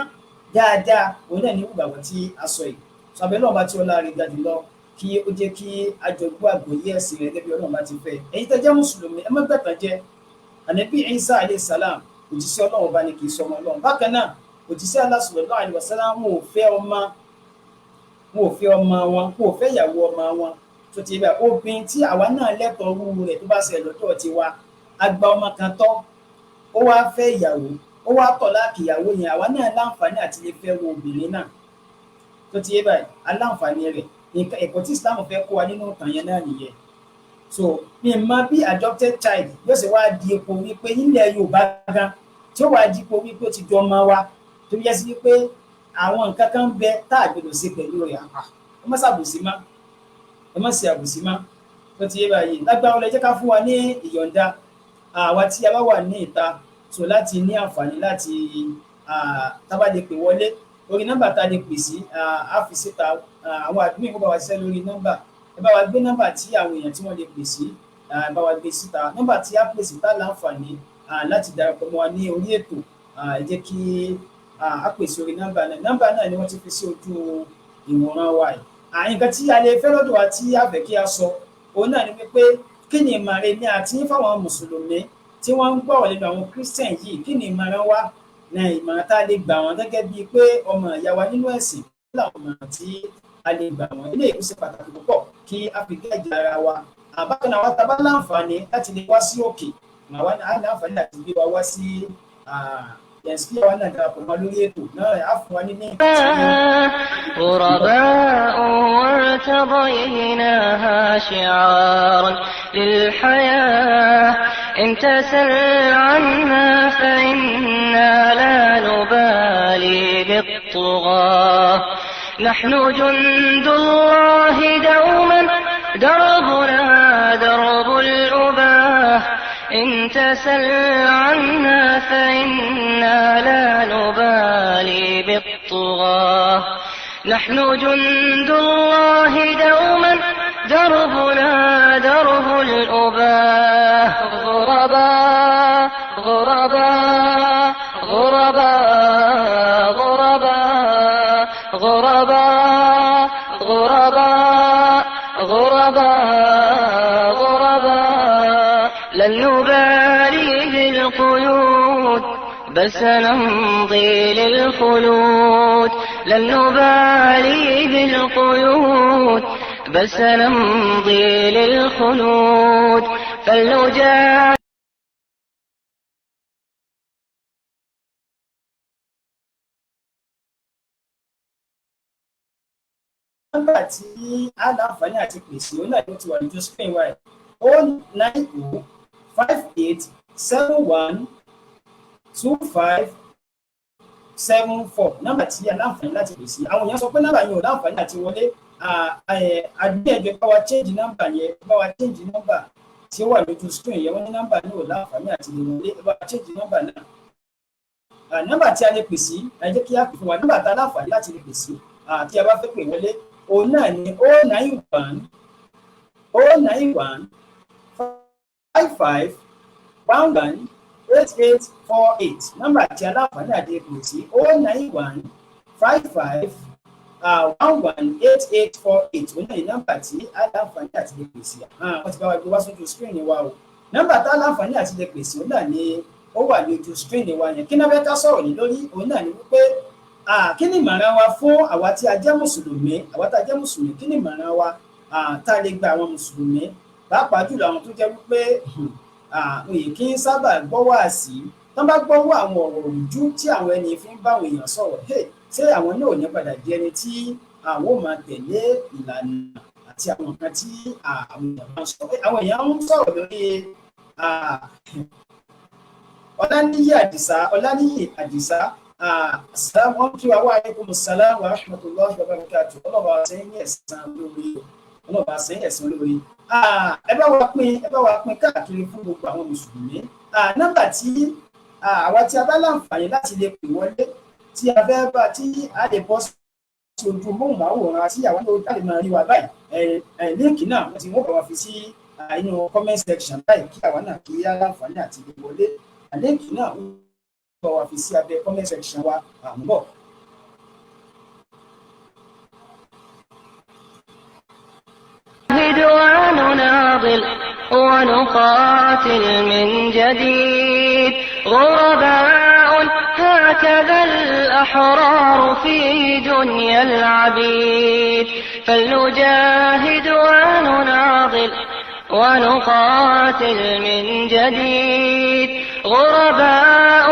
dáadáa, òun náà ní ìgbàgbọ́ tí a sọ yìí. Sọ̀bẹ́ náà bá tí ọlá rẹ̀ ga jùlọ kí ó jẹ́ kí àjọgbọ́ àgbọ́yé ẹ̀sìn rẹ̀ gẹ́gẹ́ bí Ọlọ́run bá ti fẹ́. Ẹ̀yin tẹ́ jẹ́ mùsùlùmí, ẹ má gbẹ̀tàn jẹ. Ànábì Ìsá alayhi salam òjíṣẹ́ Ọlọ́run bá ní kì í sọmọ Ọlọ́run. Bákan náà òjíṣẹ́ Allah sallallahu alaihi wasallam wọn ò fẹ́ ọmọ, wọn ò fẹ́ ọmọ wọn, wọn ò fẹ́ ìyàwó ọmọ wọn. Tó ti bẹ́ẹ̀ obìnrin tí àwa náà lẹ́tọ̀ọ́ rú rẹ̀ tó bá ṣẹlẹ̀ lọ́dọ̀ tiwa, a gba ọmọ kan tọ́, ó wá fẹ́ ìyàwó, ó wá tọ̀ láàkì ìyàwó yẹn, àwa náà láǹfààní àti lè fẹ́ wo obìnrin náà. Tó ti yé báyìí, aláǹfààní rẹ̀. Nǹkan ẹ̀kọ́ tí Islam fẹ́ kó wa nínú ìtàn yẹn náà nìyẹn. So mi mọ bí adopted child yóò ṣe wá di ipò wípé nílẹ̀ Yorùbá gan tí ó wá di ipò wípé ó ti di ọmọ wa, tó yẹ sí wípé àwọn nǹkan kan ń bẹ tá a gbọdọ̀ ṣe pẹ̀lú rẹ̀. Ẹ má ṣàbòsí má, ẹ má ṣe àbòsí má. Tó ti yé báyìí, lágbára ọlọ́ ẹ jẹ́ ká fún wa ní ìyọ̀ǹda àwa tí a bá wà ní ìta, so láti ní àǹfààní láti tá bá lè pè wọlé orí nọ́mbà tá a lè pè sí, á fi síta. Àwọn àdúgbò kó bá wa ṣiṣẹ́ lórí nọ́mbà, ẹ bá wa gbé nọ́mbà tí àwọn èèyàn tí wọ́n lè pè sí, ẹ bá wa gbé síta nọ́mbà tí a pè sí tá láǹfààní láti darapọ̀ mọ́ wa ní orí ètò. Ẹ jẹ́ kí a pè sí orí nọ́mbà náà. Nọ́mbà náà ni wọ́n ti fi sí ojú ìwòran wa yìí. Nǹkan tí a lè fẹ́ lọ́dọ̀ wa tí a fẹ́ kí a sọ òun náà ni wípé kí ni ìmọ̀ràn èmi àti fáwọn mùsùlùmí tí wọ́n ń gbọ́rọ̀ lẹ́nu àwọn Christian yìí, kí ni ìmọ̀ràn wa ní ìmọ̀ràn tá a lè gbà wọ́n gẹ́gẹ́ bíi pé ọmọ ìyá wa nínú ẹ̀sìn láwọn ìmọ̀ràn tí a lè gbà wọ́n. Eléyìí ó ṣe pàtàkì púpọ̀ kí a fi gẹ́ẹ̀jì ara wa. Bákan náà tá a bá láǹfààní láti lè wá sí òkè, àwa á láǹfààní láti gbé wa wá sí yẹnsí àwa náà darapọ̀ mọ́ lórí ètò náà, á fún wa ní ní. غرباء وارتضيناها شعارا للحياة، إن تسل عنا فإنا لا نبالي بالطغاة، نحن جند الله دوما دربنا درب الأباه، إن تسل عنا فإنا لا نبالي بالطغاة، نحن جند الله دوما دربنا درب الأباه. غرباء غرباء غرباء غرباء غرباء غرباء غرباء غرباء، لن نبالي بالقيود بل سنمضي للخلود، لن نبالي بالقيود بل سنمضي للخلود، فلنجاهد. Nọ́mbà tí a láǹfààní àti pèsè òun náà ló ti wà lójú screen wa yìí, 090 58 71 25 74, nọ́mbà tí a láǹfààní láti pèsè. Àwọn èèyàn sọ pé nọ́mbà yẹn ò láǹfààní àti wọlé. Àgbẹ̀jọ bá wa change nọ́mbà yẹn, bá wa change nọ́mbà tí ó wà lójú screen yẹn, wọ́n ní nọ́mbà náà ò láǹfààní àti lè wọlé, bá wa change nọ́mbà náà. Nọ́mbà tí a lè pèsè, ẹ jẹ́ kí a pè fún wa nọ́mbà tá a láǹfààní láti lè pèsè tí a bá fẹ́ pè wọlé, òun náà ní 091 091 55 11 8848. Nọ́mbà tí aláǹfààní àti pè sí, 09155118848, òun náà ní nọ́mbà tí aláǹfààní àti lè pè sí. Wọ́n ti bá wa gbé wá sójú screen wa o. Nọ́mbà tá aláǹfààní àti lè pè sí, òun náà ní ó wà ní ojú screen wa yẹn. Kí náà fẹ́ ká sọ̀rọ̀ ní lórí? Òun náà ní wípé, kí ni ìmọ̀ràn wa fún àwa tí a jẹ́ mùsùlùmí? Àwa tí a jẹ́ mùsùlùmí, kí ni ìmọ̀ràn wa tá a lè gba àwọn mùsùlùmí, pàápàá jùlọ àwọn tó jẹ́ wípé òye kí ń sábà gbọ́ wáàsí, tán bá gbọ́ wọ àwọn ọ̀rọ̀ òrùjú tí àwọn ẹni fi ń bá àwọn èèyàn sọ̀rọ̀, ṣé àwọn náà ò ní padà di ẹni tí àwọn ò máa tẹ̀lé ìlànà àti àwọn nǹkan tí àwọn èèyàn máa ń sọ? Àwọn èèyàn ń sọ̀rọ̀ lórí Ọláníyì Àdìsá. Ọláníyì Àdìsá, wọ́n kí wa, wa alaikum salam wa rahmatullahi wa barakatuh. Ọlọ́ba sẹ́yìn ẹ̀sán lórí, ọlọ́ba sẹ́yìn ẹ̀sán lórí. Ẹ bá wa pín, ẹ bá wa pín káàkiri fún gbogbo àwọn mùsùlùmí. Nọ́mbà tí àwa tí a bá láǹfààní láti lè pè wọlé, tí a fẹ́ bá, tí a lè bọ́ sí ojú móhùnmáwòrán, tí àwọn tó lè máa rí wa báyìí, link náà wọ́n ti wọ́n bá wa fi sí inú comment section báyìí, kí àwa náà kí á láǹfààní àti lè wọlé. Link náà wọ́n bá wa fi sí abẹ́ comment section wa. À ń bọ̀. ونناضل ونقاتل من جديد. غرباء هكذا الأحرار في دنيا العبيد. فلنجاهد ونناضل ونقاتل من جديد. غرباء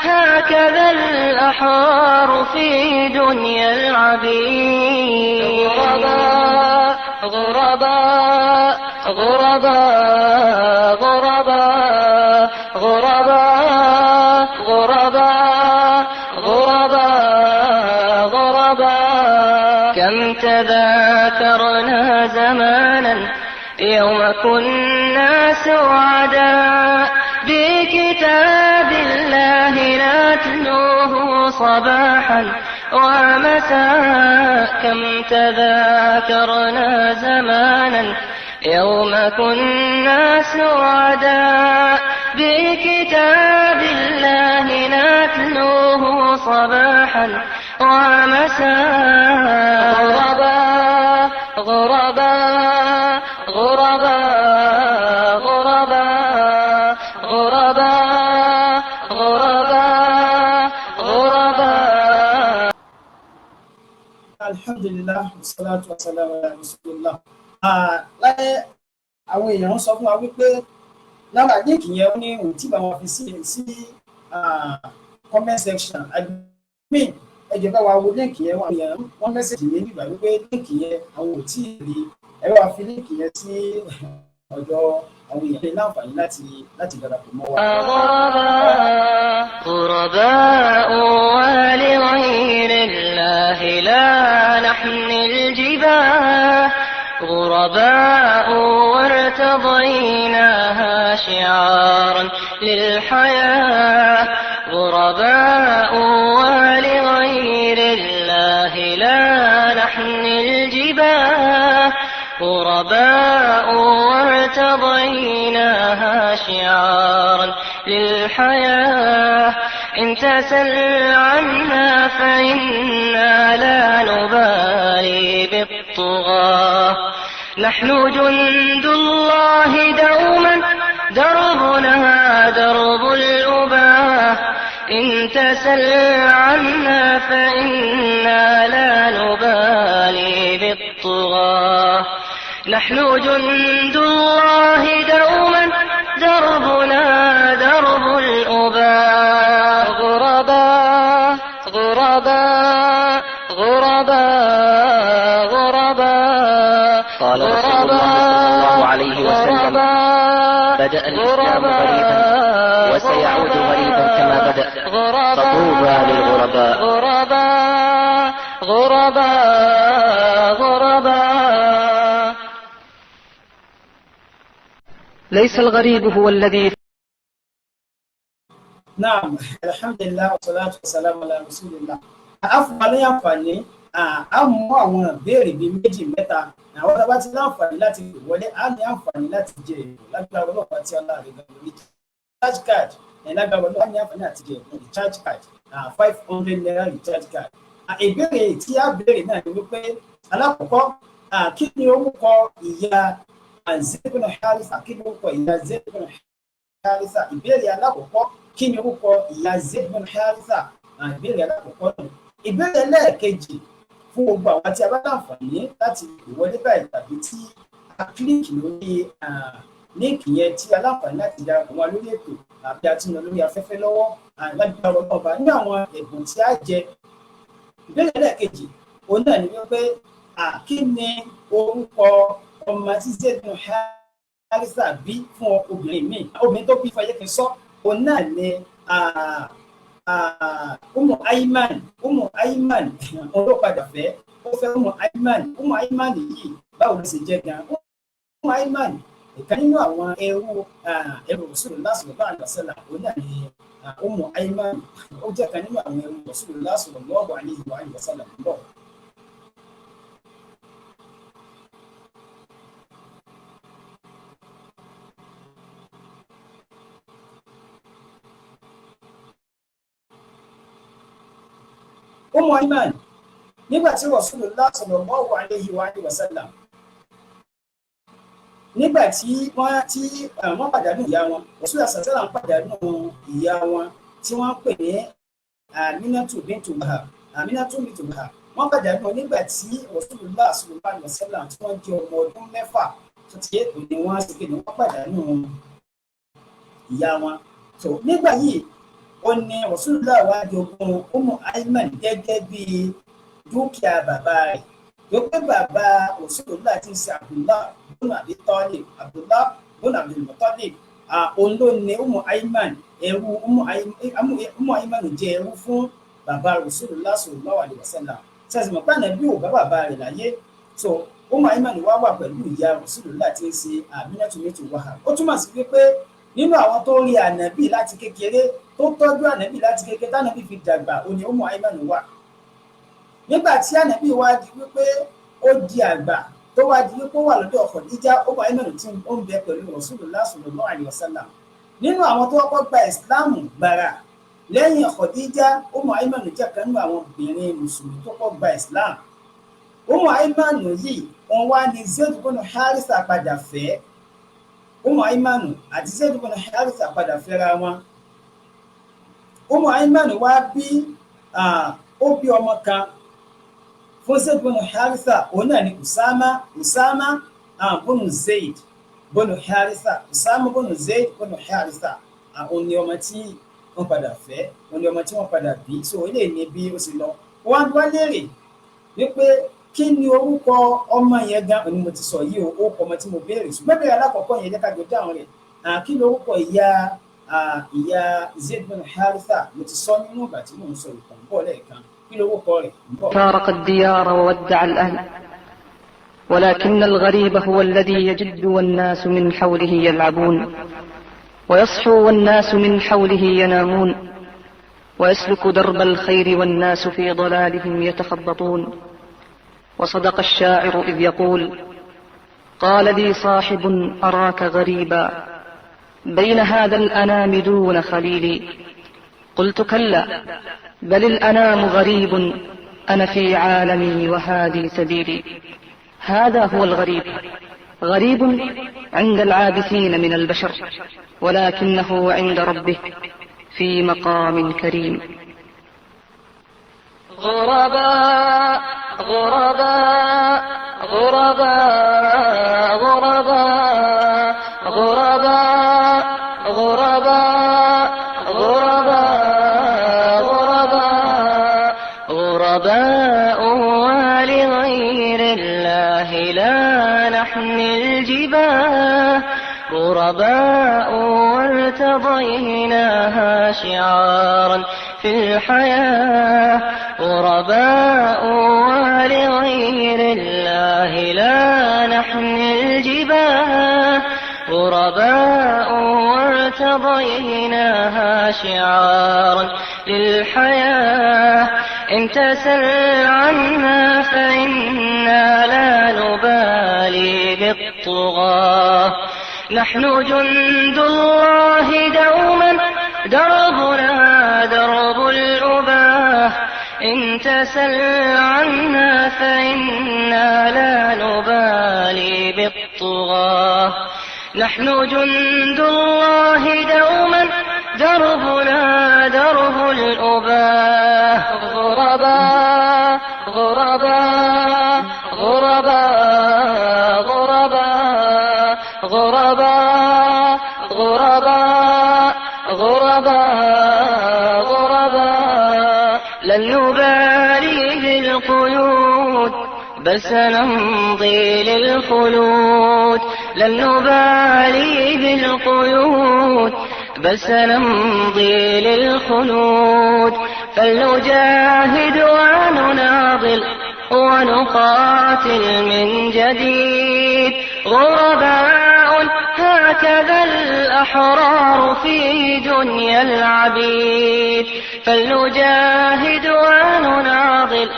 هكذا الأحرار في دنيا العبيد. غرباء، غرباء، غرباء، غرباء، غرباء، غرباء، غرباء، غرباء. كم تذاكرنا زمانا يوم كنا سعداء، بكتاب الله نتلوه صباحا ومساء. كم تذاكرنا زمانا يوم كنا سعداء، بكتاب الله نتلوه صباحا ومساء. غرباء، غرباء، غرباء، غرباء، غرباء، غرباء، غرباء. Alhamdulilah, salatu wa salam ala rasulillah. Láyé àwọn èèyàn ń sọ fún wa wípé lára link yẹn, ó ní òun tí bá wọn fi sí comment section. Admin, ẹ jẹ́ bá wa wo link yẹn. Wọ́n èèyàn wọ́n message mi nígbà wípé link yẹn, àwọn ò tí ì rí. Ẹ bá wa fi link yẹn sí ọ̀dọ̀ àwọn èèyàn ní láǹfààní láti darapọ̀ mọ́ wa. غرباء، غرباء، ولغير الله لا نحمل الجباه. غرباء وارتضيناها شعارا للحياة. غرباء ولغير الله لا نحمل الجباه. غرباء وارتضيناها شعارا للحياة. إن تسل عنا فإنا لا نبالي بالطغاة. نحن جند الله دوما، دربنا درب الأباه. إن تسل عنا فإنا لا نبالي بالطغاة. نحن جند الله دوما، دربنا درب الأباء. غرباء، غرباء، غرباء، غرباء. قال رسول الله صلى الله عليه وسلم: بدأ الإسلام غريبا وسيعود غريبا كما بدأ، فطوبى للغرباء. غرباء، غرباء، غرباء. ليس الغريب هو الذي Naam, alhamdulilah, wasalaatu wasalaamu ala rasulillah. A fún wa ní àǹfààní, a mú àwọn ìbéèrè bíi méjì, mẹ́ta. Àwọn tá a bá ti láǹfààní láti wọlé, á ní àǹfààní láti jẹ èrò lágbára ọlọ́pàá tí ọlá rẹ̀ gan lórí. Recharge card. Ẹ̀ lágbára Ọlọ́run ní àǹfààní àti jẹ ẹ̀bùn recharge card, ₦500 recharge card. Ìbéèrè tí a béèrè náà ni wípé alákọ̀ọ́kọ́, kí ni orúkọ ìyá Zaid ibn Haritha? Kí ni orúkọ ìyá Zaid ibn Haritha? Ìbéèrè alákọ̀ọ́kọ́, kí ni orúkọ ìyá Zaid ibn Haritha? Ìbéèrè alákọ̀ọ́kọ́ náà. Ìbéèrè ẹlẹ́ẹ̀kejì fún gbogbo àwọn tí a bá láǹfààní láti ìwọlé báyìí tàbí tí a kílíkì lórí líǹkì yẹn tí a láǹfààní láti darapọ̀ mọ́ lórí ètò àbí a ti ń lọ lórí afẹ́fẹ́ lọ́wọ́, lágbára ọba ní àwọn ẹ̀bùn tí a jẹ. Ìbéèrè ẹlẹ́ẹ̀kejì òun náà ni wípé kí ni orúkọ ọmọ tí Zaid ibn Haritha bí fún obìnrin míì, obìnrin tó bí fọyẹ́ kí n sọ, òun náà ni Umu Ayman. Umu Ayman òun ló padà fẹ́, ó fẹ́ Umu Ayman. Umu Ayman yìí báwo ló ṣe jẹ́ gan? Umu Ayman ìkan nínú àwọn ẹrú Rasulullah sallallahu alaihi wasallam, òun náà ni Umu Ayman, ó jẹ́ kan nínú àwọn ẹrú Rasulullah sallallahu alaihi wasallam bọ̀. Umu Ayman nígbà tí Rasulullah sallallahu alaihi wasallam, nígbà tí wọ́n pàdánù ìyá wọn, Rasulullah sallallahu alaihi wasallam pàdánù ìyá wọn tí wọ́n pè ní Aminatu bintu Wahab. Aminatu bintu Wahab wọ́n pàdánù nígbà tí Rasulullah sallallahu alaihi wasallam tí wọ́n jẹ́ ọmọ ọdún 6 tó ti yé òní wọ́n sì kéde wọ́n pàdánù ìyá wọn. Tó nígbà yìí ó ní Rasulullah wá jogún Umu Ayman gẹ́gẹ́ bí dúkìá bàbá rẹ̀. Tó pé bàbá Rasulullah ti ń ṣe Abdullah bùnú Abi Talib, Abdullah bùnú Abdul Muttalib, òun ló ní Umu Ayman. Ẹrú Umu Ayman jẹ́ ẹrú fún bàbá Rasulullah sallallahu alaihi wasallam. Sẹ́sìn mọ̀ pé Ànábì ò bá bàbá rẹ̀ láyé, so Umu Ayman wá wà pẹ̀lú ìyá Rasulullah ti ń ṣe Aminatu bintu Wahab. Ó túmọ̀ sí wípé nínú àwọn tó rí Ànábì láti kékeré, tó tọ́jú Ànábì láti kékeré tánàbì fi dàgbà, ó ní Umu Ayman wà. Nígbà tí Ànábì wá di wípé ó di àgbà, tó wá di wípé ó wà lọ́dọ̀ Khadija, Umu Ayman tí ó ń bẹ pẹ̀lú Rasulullah sallallahu alaihi wasallam. Nínú àwọn tó kọ́kọ́ gba ìsìláàmù gbàrà lẹ́yìn Khadija, Umu Ayman jẹ́ kan nínú àwọn obìnrin mùsùlùmí tó kọ́ gba ìsìláàmù. Umu Ayman yìí òun wá ní Zaid ibn Haritha padà fẹ́. Umu Ayman àti Zaid ibn Haritha padà fẹ́ra wọn. Umu Ayman wá bí ó bí ọmọ kan fún Zaid ibn Haritha, òun náà ni Usama, Usama bùnú Zaid bùnú Haritha, Usama bùnú Zaid bùnú Haritha, òun ni ọmọ tí wọ́n padà fẹ́, òun ni ọmọ tí wọ́n padà bí. So eléyìí ni bí ó ṣe lọ. Wọ́n wá léèrè wípé kí ni orúkọ ọmọ yẹn gan, òní mo ti sọ yìí o, orúkọ ọmọ tí mo béèrè, ṣùgbọ́n bẹ̀rẹ̀ alákọ̀ọ́kọ́ yẹn jẹ́ ká jọ dáhùn rẹ̀. Kí ni orúkọ ìyá Zaid ibn Haritha? Mo ti sọ nínú ìgbà tí mò ń sọ ìtàn bọ̀ lẹ́ẹ̀kan. Kí ni orúkọ rẹ̀? فارق الديار وودع الأهل، ولكن الغريب هو الذي يجد والناس من حوله يلعبون، ويصحو والناس من حوله ينامون، ويسلك درب الخير والناس في ضلالهم يتخبطون. وصدق الشاعر إذ يقول: قال لي صاحب أراك غريبا بين هذا الأنام دون خليلي، قلت كلا بل الأنام غريب، أنا في عالمي وهذه سبيلي. هذا هو الغريب، غريب عند العابثين من البشر، ولكنه عند ربه في مقام كريم. غرباء غرباء غرباء غرباء غرباء غرباء غرباء غرباء غرباء ولغير الله لا نحمل الجباه، غرباء وارتضيناها شعارا في الحياة، غرباء ولغير الله لا نحمل الجباه، غرباء وارتضيناها شعارا للحياة. إن تسل عنا فإنا لا نبالي بالطغاة، نحن جند الله دوما دربنا درب الأباه إن تسل عنا فإنا لا نبالي بالطغاة نحن جند الله دوما دربنا درب الأباه غرباء غرباء غرباء غرباء غرباء غرباء غرباء غرباء لن نبالي بالقيود بل سنمضي للخلود لن نبالي بالقيود بل سنمضي للخلود فلنجاهد ونناضل ونقاتل من جديد غرباء هكذا الأحرار في دنيا العبيد فلنجاهد ونناضل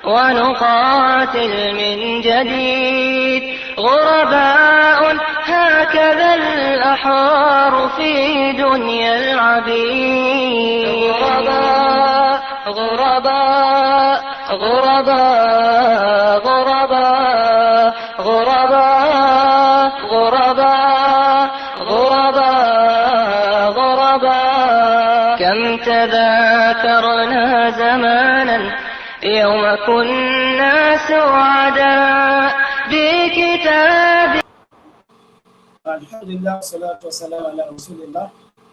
ونقاتل من جديد غرباء هكذا الأحرار في دنيا العبيد غرباء غرباء غرباء غرباء غرباء غرباء غرباء غرباء كم تذاكرنا زمانا يوم كنا سعداء بكتاب. الحمد لله والصلاة والسلام على رسول الله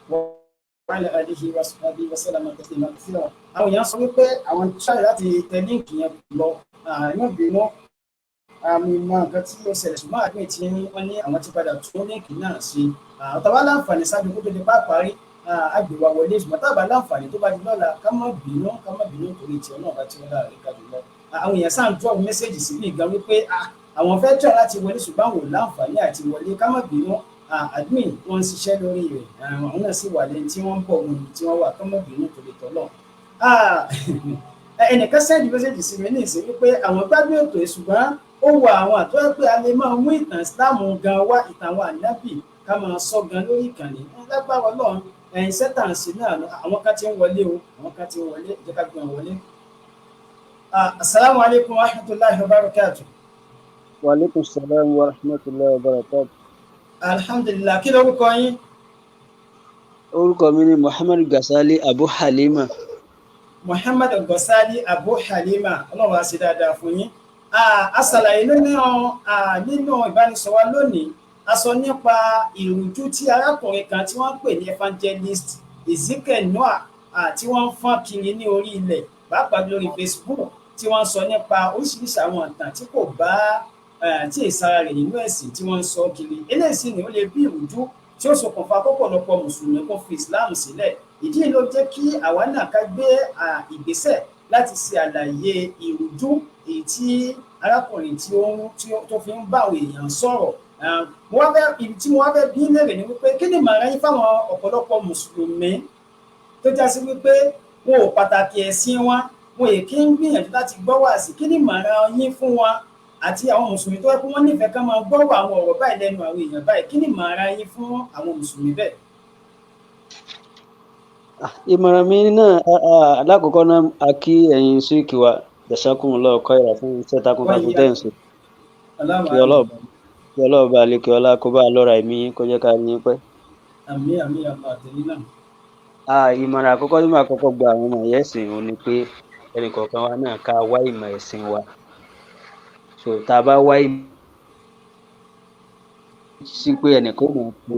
وعلى آله وصحبه وسلم تسليما كثيرا. Àwọn èèyàn sọ wípé àwọn ṣáà láti tẹ link yẹn lọ, àìmọ̀ bínú, àmì mọ nǹkan tí ó ṣẹlẹ̀, ṣùgbọ́n àgbẹ̀ tí wọ́n ní àwọn ti padà tún link náà ṣe. Àtàwọn aláǹfààní ṣáájú kó tó di pápárí àgbèwà wọlé, ṣùgbọ́n tábà láǹfààní tó bá di lọ́la, ká má bínú, ká má bínú torí tí ọlọ́run bá tí wọ́n láàrin ká jùlọ. Àwọn èèyàn sáà ń drop message síbí gan wípé àwọn fẹ́ try láti wọlé ṣùgbọ́n àwọn ò láǹfààní àti wọlé. Ká má bínú, admin wọ́n ń ṣiṣẹ́ lórí rẹ̀, àwọn náà sì wà lẹ́yìn tí wọ́n ń bọ̀ wọn tí wọ́n wà. Ká má bínú torí tọ́lọ̀. Ẹnìkan send message sí mi ní ìsìn wípé àwọn gbádùn ètò yìí, ṣùgbọ́n ó wọ àwọn àtọ́wẹ́ pé a lè máa mú ìtàn Islam gan wá, ìtàn àwọn ànábì ká máa sọ gan lórí ìkànnì lágbára Ọlọ́run. Ẹ̀yin sẹ́tàǹsì náà, àwọn kan ti ń wọlé o, àwọn kan ti ń wọlé, jẹ́ ká gbé wọn wọlé. Asalaamu alaykum wa rahmatulahi wa barakatu. Wa aleykum salaam wa rahmatulahi wa barakatu. Alhamdulilah. Kí lórúkọ yín? Orúkọ mi ni Muhammad Gasali Abu Halima. Muhammad Gasali Abu Halima, Ọlọ́run á ṣe dáadáa fún yín. A ṣàlàyé nínú ìbánisọ̀rọ̀ wa lónìí, a sọ nípa ìrújú tí arákùnrin kan tí wọ́n ń pè ní evangelist Ezekiel Noah tí wọ́n ń fọ́n kiri ní orí ilẹ̀, pàápàá lórí Facebook, tí wọ́n ń sọ nípa oríṣiríṣi àwọn ìtàn tí kò bá tí ìsara rẹ̀ nínú ẹ̀sìn tí wọ́n ń sọ kiri. Eléyìí sì ni ó lè bí ìrújú tí ó ṣokùnfà kọ́pọ̀lọpọ̀ mùsùlùmí kó fi Islam sílẹ̀. Ìdí ló jẹ́ kí àwa náà ká gbé ìgbésẹ̀ láti ṣe àlàyé ìrújú èyí tí arákùnrin tí ó tó fi ń bá àwọn èèyàn sọ̀rọ̀. Mo wá fẹ́, ibi tí mo wá fẹ́ bí léèrè ni wípé kí ni ìmọ̀ràn yín fáwọn ọ̀pọ̀lọpọ̀ mùsùlùmí tó já sí wípé wọn ò pàtàkì ẹ̀sìn wọn, wọn èyí kí ń gbìyànjú láti gbọ́ wàásì? Kí ni ìmọ̀ràn yín fún wọn àti àwọn mùsùlùmí tó yẹ kó wọ́n nífẹ̀ẹ́ ká máa gbọ́rọ̀ àwọn ọ̀rọ̀ báyìí lẹ́nu àwọn èèyàn báyìí? Kí ni ìmọ̀ràn yín fún àwọn mùsùlùmí bẹ́ẹ̀? Ìmọ̀ràn mi náà, alákọ̀ọ́kọ́ náà, a kí ẹ̀yin síìkì wa, jazakumullahu khairan fún iṣẹ́ takuntakun tẹ́ ń ṣe. Kí ọlọ́ọ̀bá àlekè ọlá kó bá lọ́ra ẹ̀mí yín, kó jẹ́ ká ní pẹ́. Àmín, àmín, àmín, àtẹ̀yìn náà. Ìmọ̀ràn àkọ́kọ́ tí màá kọ́kọ́ gba àwọn ọmọ ìyá ẹ̀sìn òun ni pé ẹnì kọ̀ọ̀kan wa náà ká wá ìmọ̀ ẹ̀sìn wa. So tá a bá wá ìmọ̀ sí pé ẹnìkan ò mọ̀ pé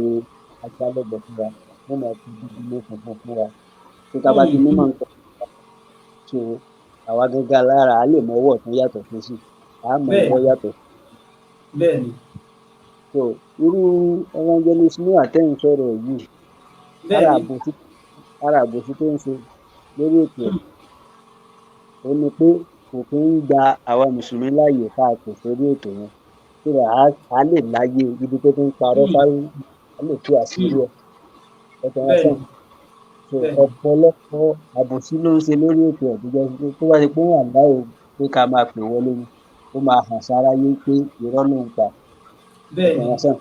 ajá lọ́gbọ̀n fún wa, wọ́n máa fi dúdú lé funfun fún wa. Tó tá a bá ti nímọ̀ nǹkan, so àwa gangan lára a lè mọ ọwọ́ ọ̀tún yàtọ̀ fún sí, a mọ ọwọ́ yàtọ̀. Bẹ́ẹ̀ni. So irú evangelist Noah tẹ́ ń sọ̀rọ̀ yìí, ara àbòsí tó ń ṣe lórí ètò ẹ̀ ó ní pé kò kí ń gba àwa mùsùlùmí láàyè ká pè sórí ètò yẹn so that a lè láyé ibi tó ti ń parọ́ fáwọn, a lè tú àṣírí ẹ̀ ẹ̀sẹ̀ wọn sàn. So ọ̀pọ̀lọpọ̀ àbòsí ló ń ṣe lórí ètò ẹ̀ tó jẹ́ pé tó bá ṣe pé wọ́n láyè pé ká máa pè wọlé ni, ó máa hàn sáráyé pé irọ́ ló ń pa. Ẹ̀sẹ̀ wọn sàn.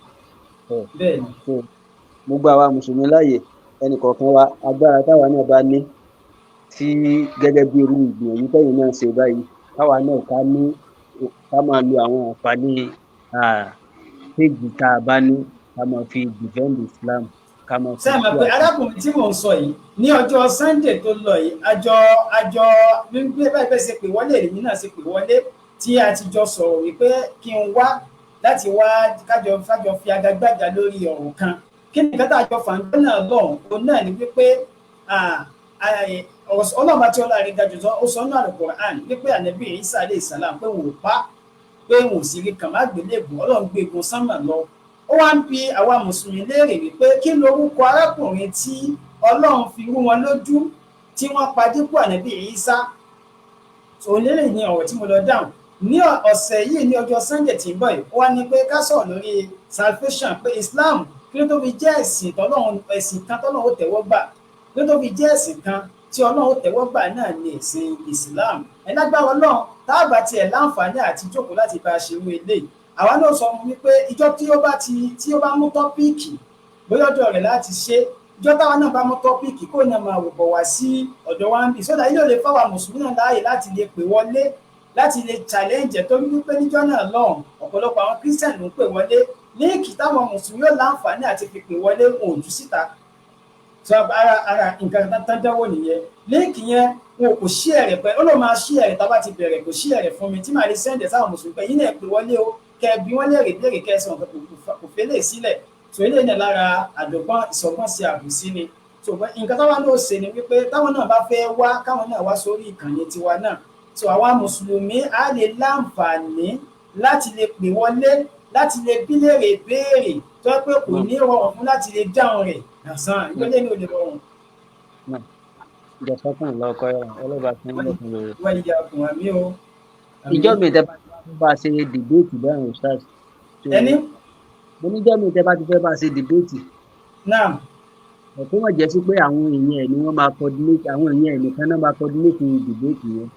So mo gba àwa mùsùlùmí láàyè Ẹnìkọ̀ọ̀kan wa, agbára táwa náà bá ní tí gẹ́gẹ́ bí irú ìgbìyànjú tẹ́yìn náà ṣe báyìí, káwa náà ká ní ká máa lo àwọn àǹfààní péjì tá a bá ní, ká máa fi defend Islam, ká máa fi Ṣé ẹ mọ̀ pé arákùnrin tí mò ń sọ yìí, ní ọjọ́ Sunday tó lọ yìí, àjọ gbígbé báyìí fẹ́ ṣe pè wọlé, èmi náà ṣe pè wọlé, tí a ti jọ sọ̀rọ̀ wípé kí n wá láti wá kájọ fi agagbága lórí ọ̀rọ̀ kan. Kí ni nǹkan tá a jọ fàǹgbẹ́ náà lọ́hùn? Òun náà ni wípé ọlọ́run àti ọlá rẹ̀ ga jù, ó sọ nínú Al-Qur'an wípé ànábì Isa alayhi salam, pé òun ò pa, pé òun ò sì rí kàn má gbélébùú, Ọlọ́run gbé egun sánmà lọ. Ó wá ń bi àwa mùsùlùmí léèrè wípé kí lorúkọ arákùnrin tí Ọlọ́run fi rú wọn lójú tí wọ́n pa dípò ànábì Isa. Òun lélẹ̀ ní ọ̀rọ̀ tí mo lọ dáhùn ní ọ̀sẹ̀ yìí, ní ọjọ́ Sunday tí ń bọ̀ yìí. Ó wá ní pé ká sọ̀rọ̀ lórí salvation, pé Islam, kí ló tó fi jẹ́ ẹ̀sìn tọ́lọ́run, ẹ̀sìn kan tọ́lọ́run ó tẹ̀wọ́ gbà, kí ló tó fi jẹ́ ẹ̀sìn kan tí Ọlọ́run ó tẹ̀wọ́ gbà náà ní ẹ̀sìn Islam. Ẹ̀ lágbára Ọlọ́run, táàbà tiẹ̀ láǹfààní àti jókòó láti bá a ṣe irú eléyìí, àwa náà sọ fún wípé ìjọ tí ó bá ti tí ó bá mú topic, bóyá ọ̀dọ̀ rẹ̀ láti ṣe, ìjọ táwa náà bá mú topic, kó náà máa wò bọ̀ wá sí ọ̀dọ̀ wa ń bì sódà yóò lè fáwa mùsùlùmí náà láàyè láti lè pè wọlé, láti lè challenge ẹ̀, torí wípé níjọ́ náà lọ́hùn, ọ̀pọ̀lọpọ̀ àwọn Christian ló ń pè wọlé. Link táwọn mùsùlùmí yóò láǹfààní àti fi pè wọlé, wọn ò jù síta. So ara nǹkan tán dánwò nìyẹn. Link yẹn, wọn kò share rẹ̀ pẹ́, ó ló máa share rẹ̀ tá a bá ti bẹ̀rẹ̀. Kò share rẹ̀ fún mi tí màá lè send ẹ̀ sáwọn mùsùlùmí pé yín náà pè wọlé o, kẹ bí wọ́n léèrè béèrè, kẹ sọ nǹkan. Kò fẹ́ lè sílẹ̀. So eléyìí náà, lára àdọ̀gbọ́n ìsọgbọ́n sí àbùsí ni. So nǹkan táwọn náà ṣe ni wípé táwọn náà bá fẹ́ wá, káwọn náà wá sórí ìkànnì tiwa náà, so àwa mùsùlùmí á lè láǹfààní láti lè pè wọlé, láti lè bí léèrè béèrè tó yẹ pé kò ní rọrùn fún láti lè dáhùn rẹ̀ àsán ìgbélé ní ò lè rọrùn. Ìjọsọ́kùn lọ́kọ́ ọlọ́ba fún ilẹ̀kùn lórí. Wọ́n ìyá ọkùnrin àmì o. Ìjọ mi tẹ́ bá ti bá a ṣe debate bẹ́ẹ̀, ustaz. Ẹni. Mo níjọ́ mi tẹ́ bá ti fẹ́ bá a ṣe debate. Náà. Ẹ̀kọ́ wọ́n jẹ́ sí pé àwọn èèyàn ẹ̀ ni wọ́n máa coordinate, àwọn èèyàn ẹ̀ nìkan náà máa coordinate debate yẹn.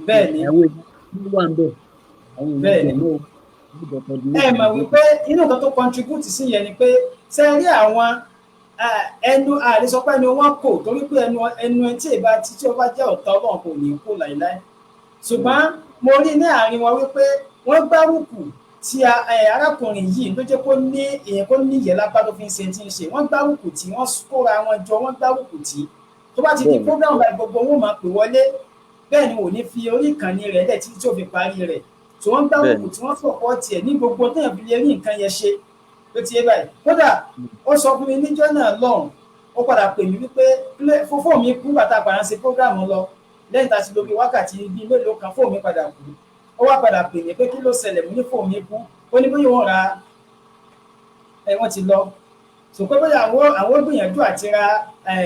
Bẹ́ẹ̀ni. Àwọn èèyàn ló wà ń bẹ̀. Àwọn èèyàn ẹ̀ náà ló coordinate. Ẹ mọ̀ wípé inú nǹkan tó contribute sí yẹn ni pé ṣe rí àwọn ẹnu àlè sọ pé ẹnu wọn kò, torí pé ẹnu ẹ tí ìbá tí ó bá jẹ́ ọ̀tá Ọlọ́run kò ní kó láìláì. Ṣùgbọ́n mo rí ní àárín wọn wípé wọ́n gbárùkù tí arákùnrin yìí ló jẹ́ kó ní èèyàn, kó ní ìyẹ́ lápá tó fi ń ṣe tí ń ṣe. Wọ́n gbárùkù tí wọ́n kóra wọn jọ, wọ́n gbárùkù tí tó bá ti di program báyìí, gbogbo wọn máa pè wọlé. Bẹ́ẹ̀ ni ò ní fi orí ìkànnì rẹ̀ lẹ̀ títí tó fi parí rẹ̀ tí wọ́n gbárùkù tí wọ́n fọ̀pọ̀ tiẹ̀ ní gbogbo téèyàn fi lè rí nǹkan yẹn ṣe ló ti yé báyìí. Kódà ó sọ fún mi níjọ́ náà lọ́hùn, ó padà pè mí wípé fóònù mi kú bàtà padà ń ṣe program lọ. Lẹ́yìn tá a ti lò bí wákàtí bíi mélòó kan, fóònù mi padà kú. Ó wá padà pè mí pé kí ló ṣẹlẹ̀. Mo ní fóònù mi kú. Ó ní bóyá wọ́n ra ẹ, wọ́n ti lọ sọ pé bóyá àwọn gbìyànjú àti ra ẹ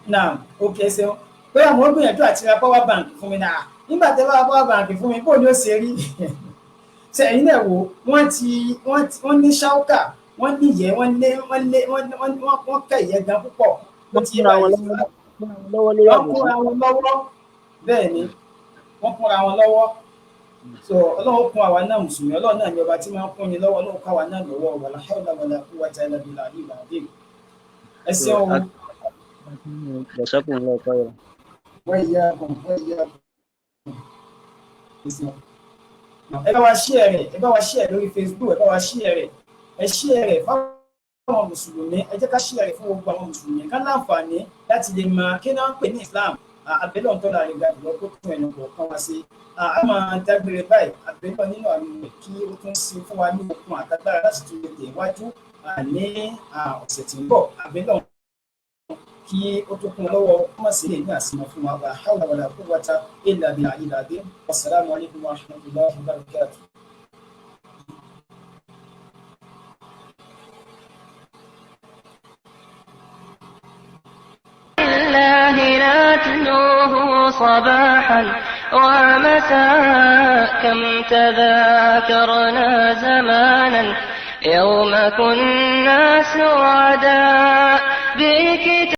náà. Ó kẹ́ ṣeun, bóyá àwọn gbìyànjú àti ra power bank fún mi náà. Nígbà tẹ́ bá ra power bank fún mi, bóun ni ó ṣe rí? Ṣe ẹ̀yin náà wò, wọ́n ti wọ́n ní ṣáúkà, wọ́n ní ìyẹ́, wọ́n lé wọ́n lé wọ́n wọ́n kẹ́ ìyẹ́ gan púpọ̀. Ló ti yé báyìí, wọ́n kúnra wọn lọ́wọ́. Bẹ́ẹ̀ ni, wọ́n kúnra wọn lọ́wọ́. So Ọlọ́run kún àwa náà mùsùlùmí. Ọlọ́run náà ní ọba tí máa ń kún ni lọ́wọ́. Ọlọ́run kún àwa náà lọ́wọ́. Wala hawla wala quwwata illa billahi al-azim. Ẹ ṣeun. Ìjọsọ́kùn lọ́kọ́ yẹn. Wọ́n yíyá kùn, wọ́n yíyá kùn. Ẹ bá wa share rẹ̀, ẹ bá wa share lórí Facebook, ẹ bá wa share rẹ̀, ẹ share rẹ̀ fáwọn mùsùlùmí. Ẹ jẹ́ ká share rẹ̀ fún gbogbo àwọn mùsùlùmí ká láǹfààní láti lè máa kí náà ń pè ní Islam. Àbẹ́lẹ̀ ọ̀tọ́ la lè ga jùlọ kó tún ẹnu kọ̀ọ̀kan wá sí. A máa dágbére báyìí. Àbẹ́lẹ̀ nínú àmì rẹ̀ kí ó tún sí fún wa ní okun àtagbára láti tún lè tẹ̀ wájú ní ọ̀sẹ̀ tí ń bọ̀. Àbẹ́lẹ̀ kí ó tó kún lọ́wọ́, kó má sí lè ní àsìmọ́ fún wa. Wala hawla wala quwwata illa billahi al-azim. Wassalamu alaikum warahmatullahi wabarakatuh. الله نتلوه صباحا ومساء، كم تذاكرنا زمانا يوم كنا سعداء بكتاب.